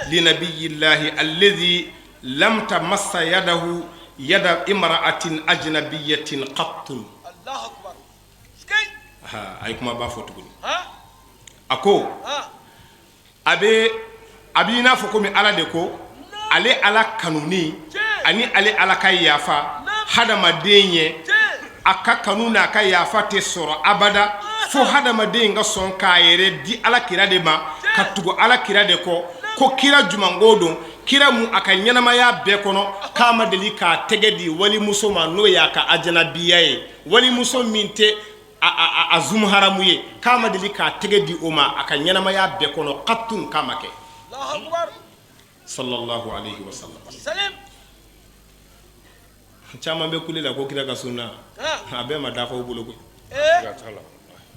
li nabiyillahi alladhi lam tamassa yadahu yada imra'atin ajnabiyyatin qattun. A ye kuma ba fɔ tuguni. A ko a bɛ a b'i n'a fɔ komi ala de ko ale ala kanuni ani ale ala ka yafa hadamaden ye, a ka kanu n'a ka yafa tɛ sɔrɔ abada fo hadamaden ka sɔn k'a yɛrɛ di ala kira de ma, ka tugu ala kira de kɔ. Ko kira jumanko don, kira mun a ka ɲɛnamaya bɛɛ kɔnɔ k'a ma deli k'a tɛgɛ di walimuso ma, n'o y'a ka ajanabiya ye, walimuso min tɛ a zumuharamu ye, k'a ma deli k'a tɛgɛ di o ma a ka ɲɛnamaya bɛɛ kɔnɔ qattun, k'a ma kɛ, sallallahu alayhi wa sallam. Caman bɛ kule la ko kira ka sunna, a bɛɛ ma dafa u bolo koyi.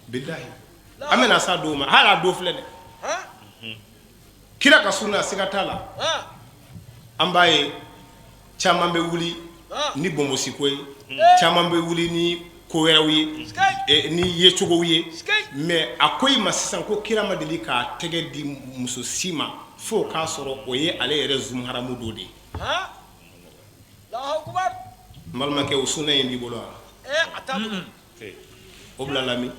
Bilahi, an bɛna s'a don ma. Hali a don filɛ dɛ, kira ka sunna, siga t'a la. An b'a ye caman bɛ wuli ni bonbosiko ye, caman bɛ wuli ni ko wɛrɛw ye, ni yecogow ye. Mais a ko i ma sisan ko kira ma deli k'a tɛgɛ di muso si ma fo k'a sɔrɔ o ye ale yɛrɛ zumuharamu dɔ de ye. N balimakɛ, o sunna in b'i bolo wa? O bilala min?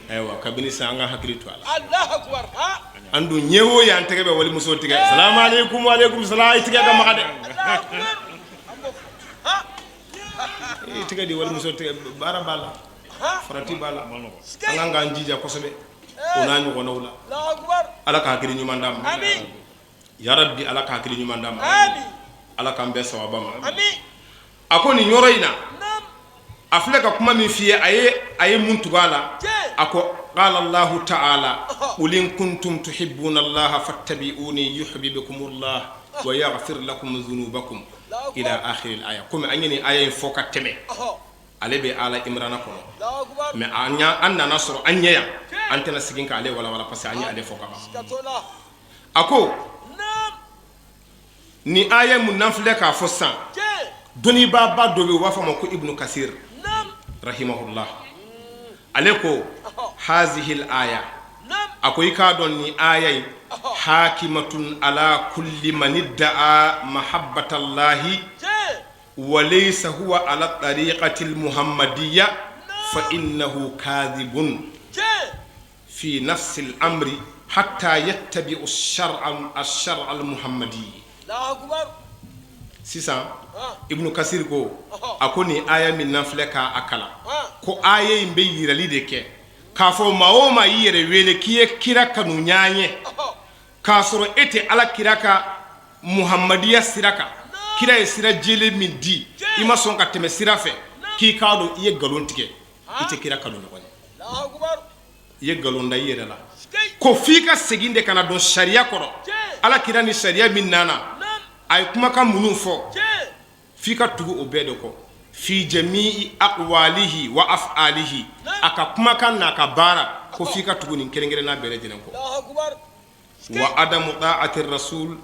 Ayiwa, kabini sisan, an ka hakili to a la. An dun ɲɛ o ye, an tɛgɛ bɛ walimuso tigɛ. Salamu aleykum, wa aleykum salam. I tigɛ ka maga dɛ, i tigɛ di walimuso tigɛ. Baara b'a la, farati b'a la. An kan k'an jija kosɛbɛ o n'a ɲɔgɔnnaw la. Ala ka hakili ɲuman d'an ma, yarabi. Ala ka hakili ɲuman d'an ma. Ala k'an bɛn sawaba ma. A ko nin yɔrɔ in na, a filɛ ka kuma min f'i ye, a ye mun tugu a la? A ko: qala Allahu ta'ala qul in kuntum tuhibbuna Allaha fattabi'uni yuhibbukumullah wa yaghfir lakum dhunubakum ila akhir al-aya. Komi an ye nin aya in fɔ ka tɛmɛ, ale bɛ Ala Imrana kɔnɔ, mais an nana sɔrɔ an ɲɛ yan. An tɛna segin k'ale walawala parce que an ye ale fɔ ka ban. A ko ni aya mun n'an filɛ k'a fɔ sisan, dɔnnibaaba dɔ bɛ yen, u b'a fɔ a ma ko Ibnu Kasir rahimahullah. Ale ko: hazihil aya, a ko i k'a dɔn ni aya in, hakimatun ala kulli man idda'a mahabbatallahi wa laysa huwa ala tariqati almuhammadiyya fa innahu kadhibun fi nafsi al-amri hatta yattabi'u ash-shar'a ash-shar'a al-muhammadi. Sisan Ibnu Kasir ko, a ko nin aya min n'an filɛ k'a kalan, ko aya in bɛ yirali de kɛ k'a fɔ maa o maa y'i yɛrɛ wele k'i ye kira kanu ɲɔgɔn ye, k'a sɔrɔ e tɛ Ala kira ka muhamadiya sira kan, kira ye sira jɛlen min di, i ma sɔn ka tɛmɛ sira fɛ, k'i k'a dɔn i ye nkalon tigɛ, i tɛ kira kanu ɲɔgɔn ye, i ye nkalon da i yɛrɛ la. Ko f'i ka segin de ka na don sariya kɔrɔ. Ala kira ni sariya min nana, a ye kumakan minnu fɔ, f'i ka tugu o bɛɛ de kɔ, fi jami'i aqwalihi wa af'alihi, a ka kumakan n'a ka baara, ko f'i ka tugu nin kelen kelenna bɛɛ lajɛlen kɔ. Wa adamu ta'ati rasul,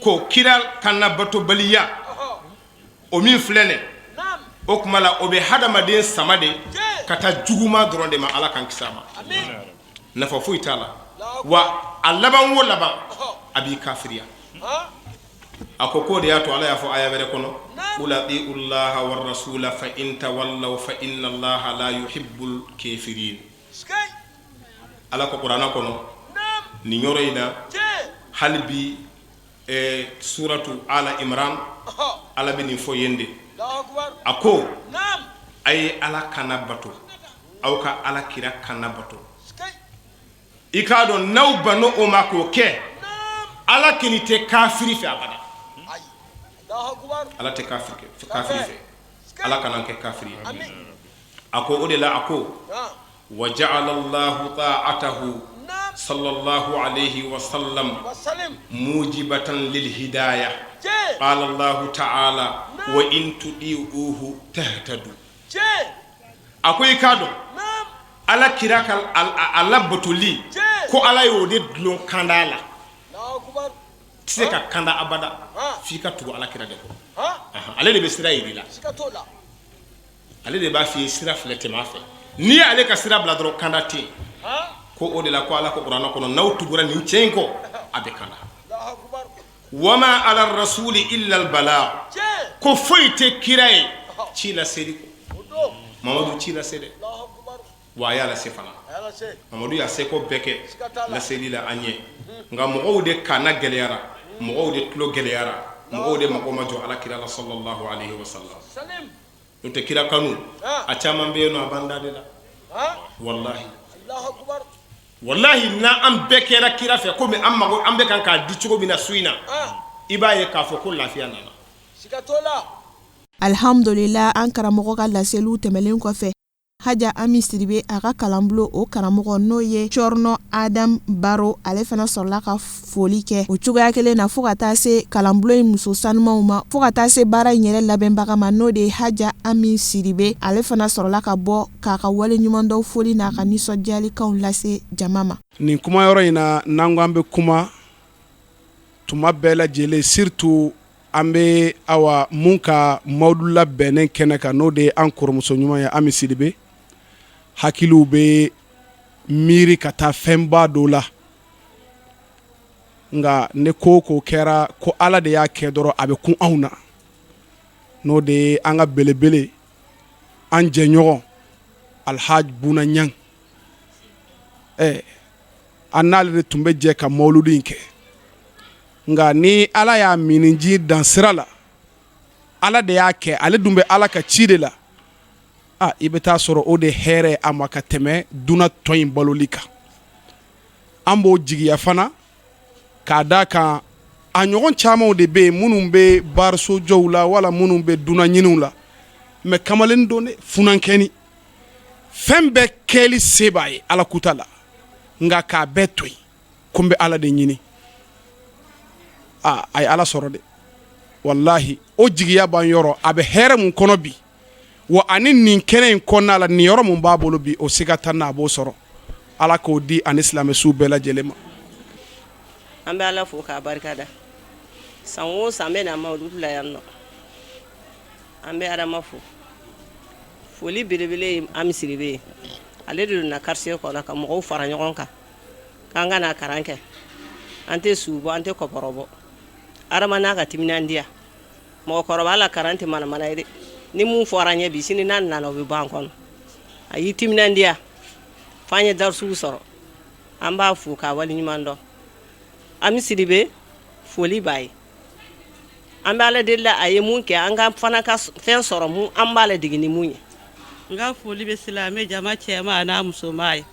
ko kira kana batobaliya o min filɛ nin, o tuma la, o bɛ hadamaden sama de ka taa juguman dɔrɔn de ma. Ala k'an kisi a ma. Nafa foyi t'a la, wa a laban o laban, a b'i kafiriya. A ko k'o de y'a to Ala y'a fɔ aya wɛrɛ kɔnɔ: qul ati'u llaha wa rasula fa in tawallaw fa inna allaha la yuhibbul kafirin. Ala ko kuranɛ kɔnɔ nin yɔrɔ in na, hali bi suratu Ala Imran, Ala bɛ nin fɔ yen de. A ko a ye Ala kana bato, aw ka Ala kira kana bato. I k'a dɔn n'aw banna o ma k'o kɛ, Ala kini tɛ kafiri fɛ abada. Ala tɛ kafiri fɛ. Ala kana kɛ kafiri ye. A ko o de la, a ko: wa ja'ala Allahu ta'atahu sallallahu alayhi wa sallam mujibatan lil hidayah. Qala Allahu ta'ala wa in tuti'uhu tahtadu. A ko i k'a dɔn Ala kira ka a labatoli, ko Ala y'o de dulon kanda la. Tɛ se ka kanda abada f'i ka tugu Ala kira de kɔ. Ale de bɛ sira yir'i la, ale de b'a f'i ye sira filɛ, tɛmɛ a fɛ. N'i ye ale ka sira bila dɔrɔn, kanda tɛ yen. Ko o de la, ko Ala ko kuranɛ kɔnɔ, n'aw tugura nin cɛ in kɔ, a bɛ kanda. Wama ala rasuli illa al balagh, ko foyi tɛ kira ye ci laseli kɔ. Mamadu ci lase dɛ, wa a y'a lase fana. Mamadu y'a seko bɛɛ kɛ laseli la an ye, nka mɔgɔw de kana gɛlɛyara, mɔgɔw de tulo gɛlɛyara, mɔgɔw de mago ma jɔ Ala kira la sallallahu alaihi wasallam. N'o tɛ, kira kanu a caman bɛ yen nɔ, a b'an da de la. Wallahi, wallahi, n'an bɛɛ kɛra kira fɛ komi an mago an bɛ kan k'a di cogo min na su in na, i b'a ye k'a fɔ ko lafiya nana. Alhamdulila, an karamɔgɔ ka laseliw tɛmɛlen kɔfɛ, Haja Ami Sidibe, a ka kalanbulon o karamɔgɔ, n'o ye Cɔrɔnɔ Adam Baro, ale fana sɔrɔla ka foli kɛ o cogoya kelen na, fo ka taa se kalanbulon in muso sanumanw ma, fo ka taa se baara in yɛrɛ labɛnbaga ma, n'o de ye Haja Ami Sidibe. Ale fana sɔrɔla ka bɔ k'a ka wale ɲumandɔn foli n'a ka nisɔndiyalikanw lase jama ma. Nin kuma yɔrɔ in na, n'an ko an bɛ kuma tuma bɛɛ lajɛlen, surtout an bɛ awa mun ka mawudu labɛnnen kɛnɛ kan, n'o de ye an kɔrɔmuso ɲuman ye, Ami Sidibe, hakiliw bɛ miiri ka taa fɛnba dɔ la. Nka ne ko ko kɛra ko Ala de y'a kɛ dɔrɔn, a bɛ kun anw na, n'o de ye an ka belebele, an jɛɲɔgɔn, Alhaji Buna Ɲang. An n'ale de tun bɛ jɛ ka mawuludu in kɛ, nka ni Ala y'a minniji dan sira la, Ala de y'a kɛ, ale dun bɛ Ala ka ci de la. Aa, i bɛ taa sɔrɔ o de hɛrɛ a ma ka tɛmɛ dunan tɔ in baloli kan. An b'o jigiya fana k'a d'a kan a ɲɔgɔn camanw de bɛ yen minnu bɛ barisojɔw la wala minnu bɛ dunan ɲiniw la, mais kamalen don dɛ, funankɛni, fɛn bɛɛ kɛli se b'a ye Ala kuta la, nka k'a bɛɛ to yen ko n bɛ Ala de ɲini. Aa, a ye Ala sɔrɔ dɛ, walahi, o jigiya b'an yɔrɔ. A bɛ hɛrɛ mun kɔnɔ bi, wa ani nin kɛnɛ in kɔnɔna la, nin yɔrɔ mun b'a bolo bi, o siga t'a na a b'o sɔrɔ. Ala k'o di ani silamɛsu bɛɛ lajɛlen ma. An bɛ Ala fo k'a barika da. San o san bɛ na mawuludu la yan nɔ. An bɛ Adama fo. Foli belebele ye Ami Sidibe ye. Ale de donna quartier kɔnɔ ka mɔgɔw fara ɲɔgɔn kan k'an ka na karan kɛ. An tɛ su bɔ, an tɛ kɔpɔrɔ bɔ. Adama n'a ka timinandiya. Mɔgɔkɔrɔba la karan tɛ manamana ye dɛ. Ni mun fɔra an ye bi, sini n'an nana, o bɛ bɔ an kɔnɔ. A y'i timinandiya f'an ye darisuw sɔrɔ. An b'a fo k'a waleɲuman dɔn. Ami Sidibe, foli b'a ye. An bɛ Ala deli la, a ye mun kɛ, an ka fana ka fɛn sɔrɔ mun an b'a ladege ni mun ye. N ka foli bɛ silamɛ jama cɛman n'a musoman ye.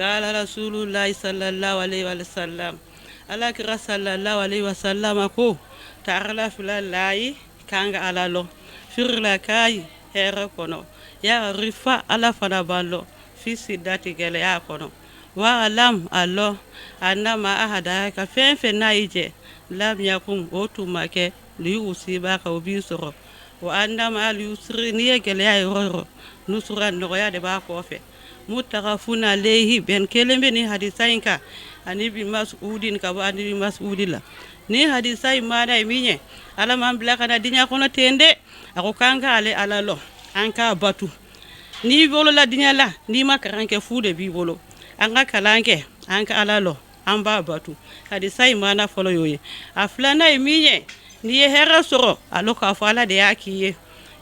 Ala rasululahi sallallahu alaihi wa sallam, Ala kira sallallahu alaihi wa sallam ko taarala fila layi k'an ka Ala lɔn firila kayi hɛrɛ kɔnɔ ya rifa Ala fana b'an lɔn fi sidati gɛlɛya kɔnɔ wa alam a lɔn anama ahada ka fɛn fɛn n'a y'i jɛ lam yakun o tun ma kɛ li usiba ka o b'i sɔrɔ wa anama al yusri n'i ye gɛlɛya ye yɔrɔ yɔrɔ nusura nɔgɔya de b'a kɔfɛ mutafakun alayhi bɛn kelen bɛ ni hadisa in kan ani ibn masudin ka bɔ ani ibn masudi la ni hadisa in maana ye min ye, Ala m'an bila ka na diɲɛ kɔnɔ ten dɛ. A ko k'an k'ale Ala lɔn, an k'a batu. N'i wolola diɲɛ la, n'i ma kalan kɛ, fu de b'i bolo. An ka kalan kɛ, an ka Ala lɔn, an b'a batu. Hadisa in maana fɔlɔ y'o ye. A filanan ye min ye, n'i ye hɛrɛ sɔrɔ, a lɔn k'a fɔ Ala de y'a k'i ye.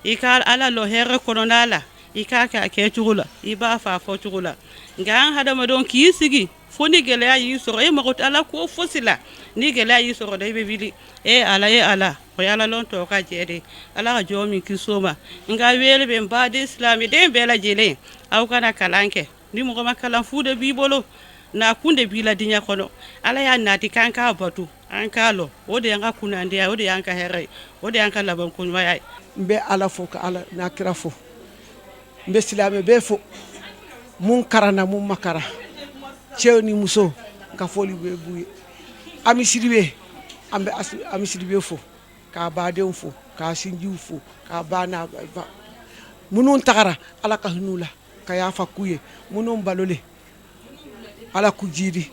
I ka Ala lɔn hɛrɛ kɔnɔna la, i k'a kɛ a kɛcogo la, i b'a fɔ a fɔcogo la. Nka an hadamadenw k'i sigi fo ni gɛlɛya y'i sɔrɔ, e mago tɛ Ala ko fosi la. Ni gɛlɛya y'i sɔrɔ dɛ, i bɛ wuli, e Ala, e Ala. O ye Ala lɔn tɔ ka jɛ de. Ala ka jɔn min kisi o ma. N ka wele bɛ n baden silamɛden bɛɛ lajɛlen, aw ka na kalan kɛ. Ni mɔgɔ ma kalan, fu de b'i bolo, na kun de b'i la diɲɛ kɔnɔ. Ala y'a nati k'an k'a batu, an k'a lɔn. O de y'an ka kunnandiya, o de y'an ka hɛrɛ ye, o de y'an ka labanko ɲumanya ye. N bɛ Ala fo ka Ala n'a kira fo. N bɛ silamɛ bɛɛ fo, mun karanna, mun ma karan, cɛw ni muso, n ka foli bɛ b'u ye. Ami Sidibe, an bɛ Ami Sidibe fo, k'a badenw fo, k'a sinjiw fo, k'a ba n'a ba minnu tagara, Ala ka hin'u la ka yafa k'u ye. Minnu balolen, Ala k'u jidi.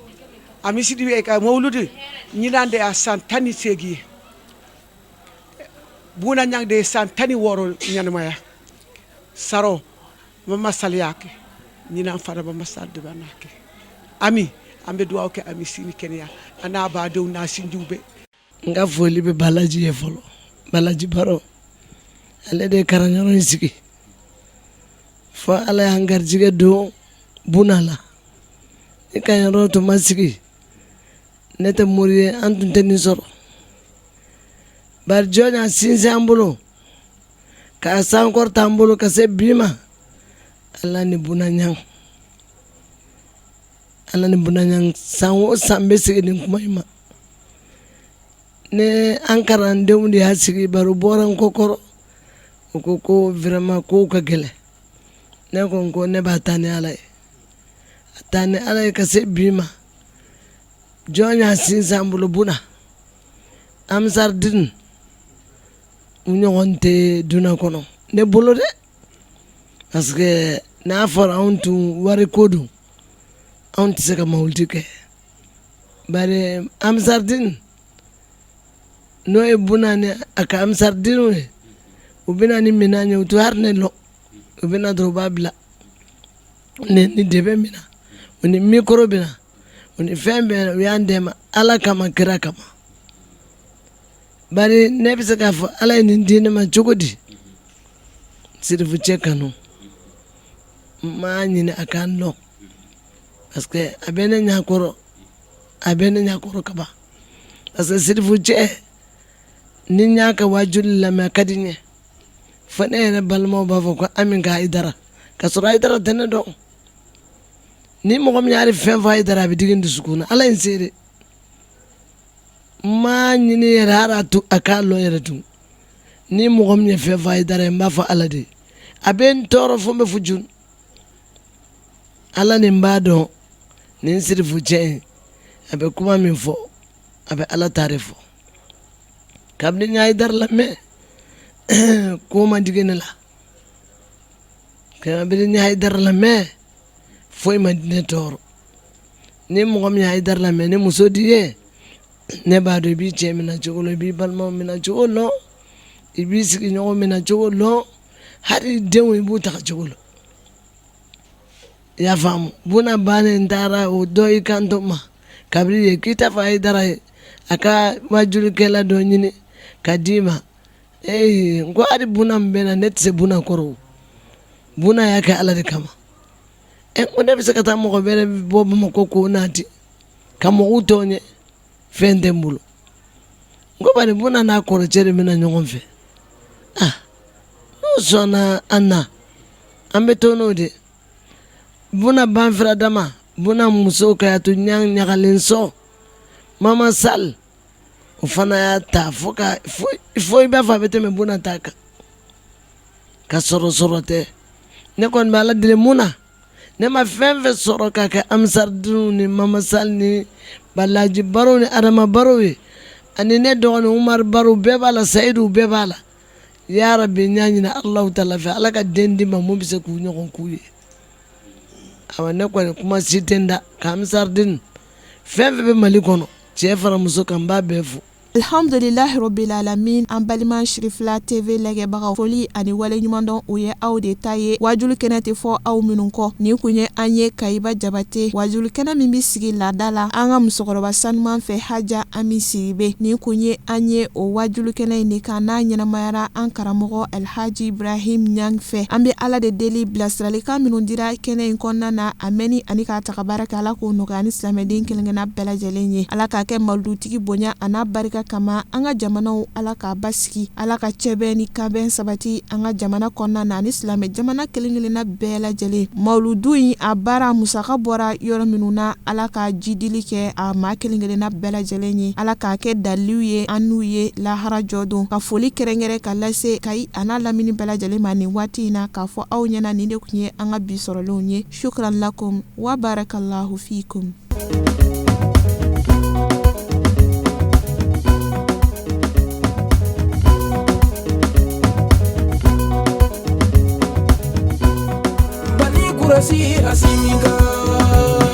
Ami Sidibe ka mawuludi ɲinan de y'a san 18 ye. Buna Ɲang de ye san 16 ɲɛnamaya saro mama saliya kɛ. Ɲinan fana mama sali de b'a kɛ. Ami, an bɛ dugawu kɛ Ami sini kɛnɛya, a n'a badenw n'a sinjiw bɛɛ. N ka foli bɛ Balaji ye fɔlɔ. Balaji Baro, ale de ye kalanyɔrɔ in sigi fo Ala y'an garijɛgɛ don Buna la. Ni kalanyɔrɔ tun ma sigi, ne tɛ mori ye, an tun tɛ nin sɔrɔ. Bari jɔn y'a sinsin an bolo k'a sankɔrɔta an bolo ka se bi ma? Ala ni Buna Ɲang, Ala ni Buna Ɲang. San o san bɛ segin nin kuma in ma. Ne an kalandenw de y'a sigi. Bari u bɔra n kɔ kɔrɔ, u ko ko vraiment kow ka gɛlɛn. Ne ko ko ne b'a taa ni Ala ye, a taa ni Ala ye ka se bi ma. Jɔn y'a sinsin an bolo? Buna Ansardine u ɲɔgɔn tɛ dunan kɔnɔ ne bolo dɛ, parce que n'a fɔra anw tun wari ko don, anw tɛ se ka mawuludi kɛ. Bari Ansardine, n'o ye Buna ni a ka Ansardine ye, u bɛ na ni minɛn ye, u tɛ hali ne lɔn. U bɛ na dɔrɔn, u b'a bila ni dɛbɛ min na, u ni micro bɛ na, u ni fɛn bɛɛ. U y'an dɛmɛ Ala kama, kira kama. Bari ne bɛ se k'a fɔ Ala ye nin di ne ma cogo di? Sirifu cɛ kanu n m'a ɲini a k'an dɔn. Parce que a bɛ ne ɲakɔrɔ, a bɛ ne ɲakɔrɔ kaban. Parce que sirifu cɛ, ni n y'a ka wajuli lamɛn, a ka di n ye. Fo ne yɛrɛ balimaw b'a fɔ ko Ami ka Hayidara, ka sɔrɔ Hayidara tɛ ne dɔn. Ni mɔgɔ min y'ale fɛn fɔ Hayidara, a bɛ digi n dusukun na. Ala ye n seere, n m'a ɲini yɛrɛ hali a to a k'a lɔn yɛrɛ tun. Ni mɔgɔ min ye fɛn fɔ Hayidara ye, n b'a fɔ Ala de ye, a bɛ n tɔɔrɔ fo n bɛ fujun. Ala nin b'a dɔn nin sirifu cɛ in, a bɛ kuma min fɔ, a bɛ Ala ta de fɔ. Kabini n ye Hayidara lamɛn, ko ma digi ne la. Kabini n ye Hayidara lamɛn, foyi ma ne tɔɔrɔ. Ni mɔgɔ min ye Hayidara lamɛn, ni muso di ye, ne b'a dɔn i b'i cɛ minɛ cogo lɔn, i b'i balimaw minɛ cogo lɔn, i b'i sigiɲɔgɔn minɛ cogo lɔn, hali denw i b'u ta cogo lɔn. I y'a faamu? Buna bannen taara o dɔ i kanto ma kabini ye k'i ta fɔ Hayidara ye, a ka wajulikɛla dɔ ɲini ka d'i ma. Ee, n ko hali buna min bɛ na, ne tɛ se buna kɔrɔ. O buna y'a kɛ Ala de kama. Ɛ, n ko ne bɛ se ka taa mɔgɔ wɛrɛ bɔ Bamakɔ k'o nati ka mɔgɔw tɔw ɲɛ, fɛn tɛ n bolo. N ko bari buna n'a kɔrɔcɛ de bɛna ɲɔgɔn fɛ. Ah, n'o sɔnna an na, an bɛ to n'o de buna banfira dama. Buna muso Kayatu ɲagalen sɔn mama sal, o fana y'a ta fo ka fo i b'a fɔ a bɛ tɛmɛ buna ta kan. Ka sɔrɔ sɔrɔ tɛ. Ne kɔni bɛ Ala deli, mun na ne ma fɛn fɛn sɔrɔ ka kɛ Amisaridenw ni mama sal ni Balaji Barow ni Adama Barow ye, ani ne dɔgɔnin Umaru Barow, bɛɛ b'a la, Sayidu, bɛɛ b'a la. Ya Rabi, n y'a ɲini Alahu taala fɛ, Ala ka den di ma mun bɛ se k'u ɲɔgɔn k'u ye. Awa, ne kɔni kuma si tɛ n da ka Amisariden fɛn fɛn bɛ Mali kɔnɔ, cɛ fara muso kan, n b'a bɛɛ fo. Alhamdulilahi rabbil alamin. An balima Sirifila TV lajɛbagaw, foli ani waleɲumandɔn, o ye aw de ta ye. Wajulu kɛnɛ tɛ fɔ aw minnu kɔ. Nin kun ye an ye Kayiba Jabate, wajulu kɛnɛ min bɛ sigi laada la an ka musokɔrɔba sanuman fɛ, Haja Ami Sidibe. Nin kun ye an ye o wajulu kɛnɛ in de kan, n'a ɲɛnamayara an karamɔgɔ Alhaji Ibrahim Ɲang fɛ. An bɛ Ala de deli, bilasiralikan minnu dira kɛnɛ in kɔnɔna na, a mɛnni ani k'a ta ka baara kɛ, Ala k'o nɔgɔya ni silamɛden kelenkelenna bɛɛ lajɛlen ye. Ala k'a kɛ maludutigi bonya a n'a barika kama. An ka jamanaw, Ala k'a basigi. Ala ka cɛbɛn ni kanbɛn sabati an ka jamana kɔnɔna na ani silamɛ jamana kelenkelenna bɛɛ lajɛlen. Mawuludu in a baara musaka bɔra yɔrɔ minnu na, Ala ka jidili kɛ a maa kelenkelenna bɛɛ lajɛlen ye. Ala k'a kɛ dalilu ye an n'u ye lahara jɔ don. Ka foli kɛrɛnkɛrɛn ka lase Kayi a n'a lamini bɛɛ lajɛlen ma nin waati in na, k'a fɔ aw ɲɛna nin de tun ye an ka bi sɔrɔlenw ye. Shukran lakum wa barakallahu fikum. Kurasi Asimi kan.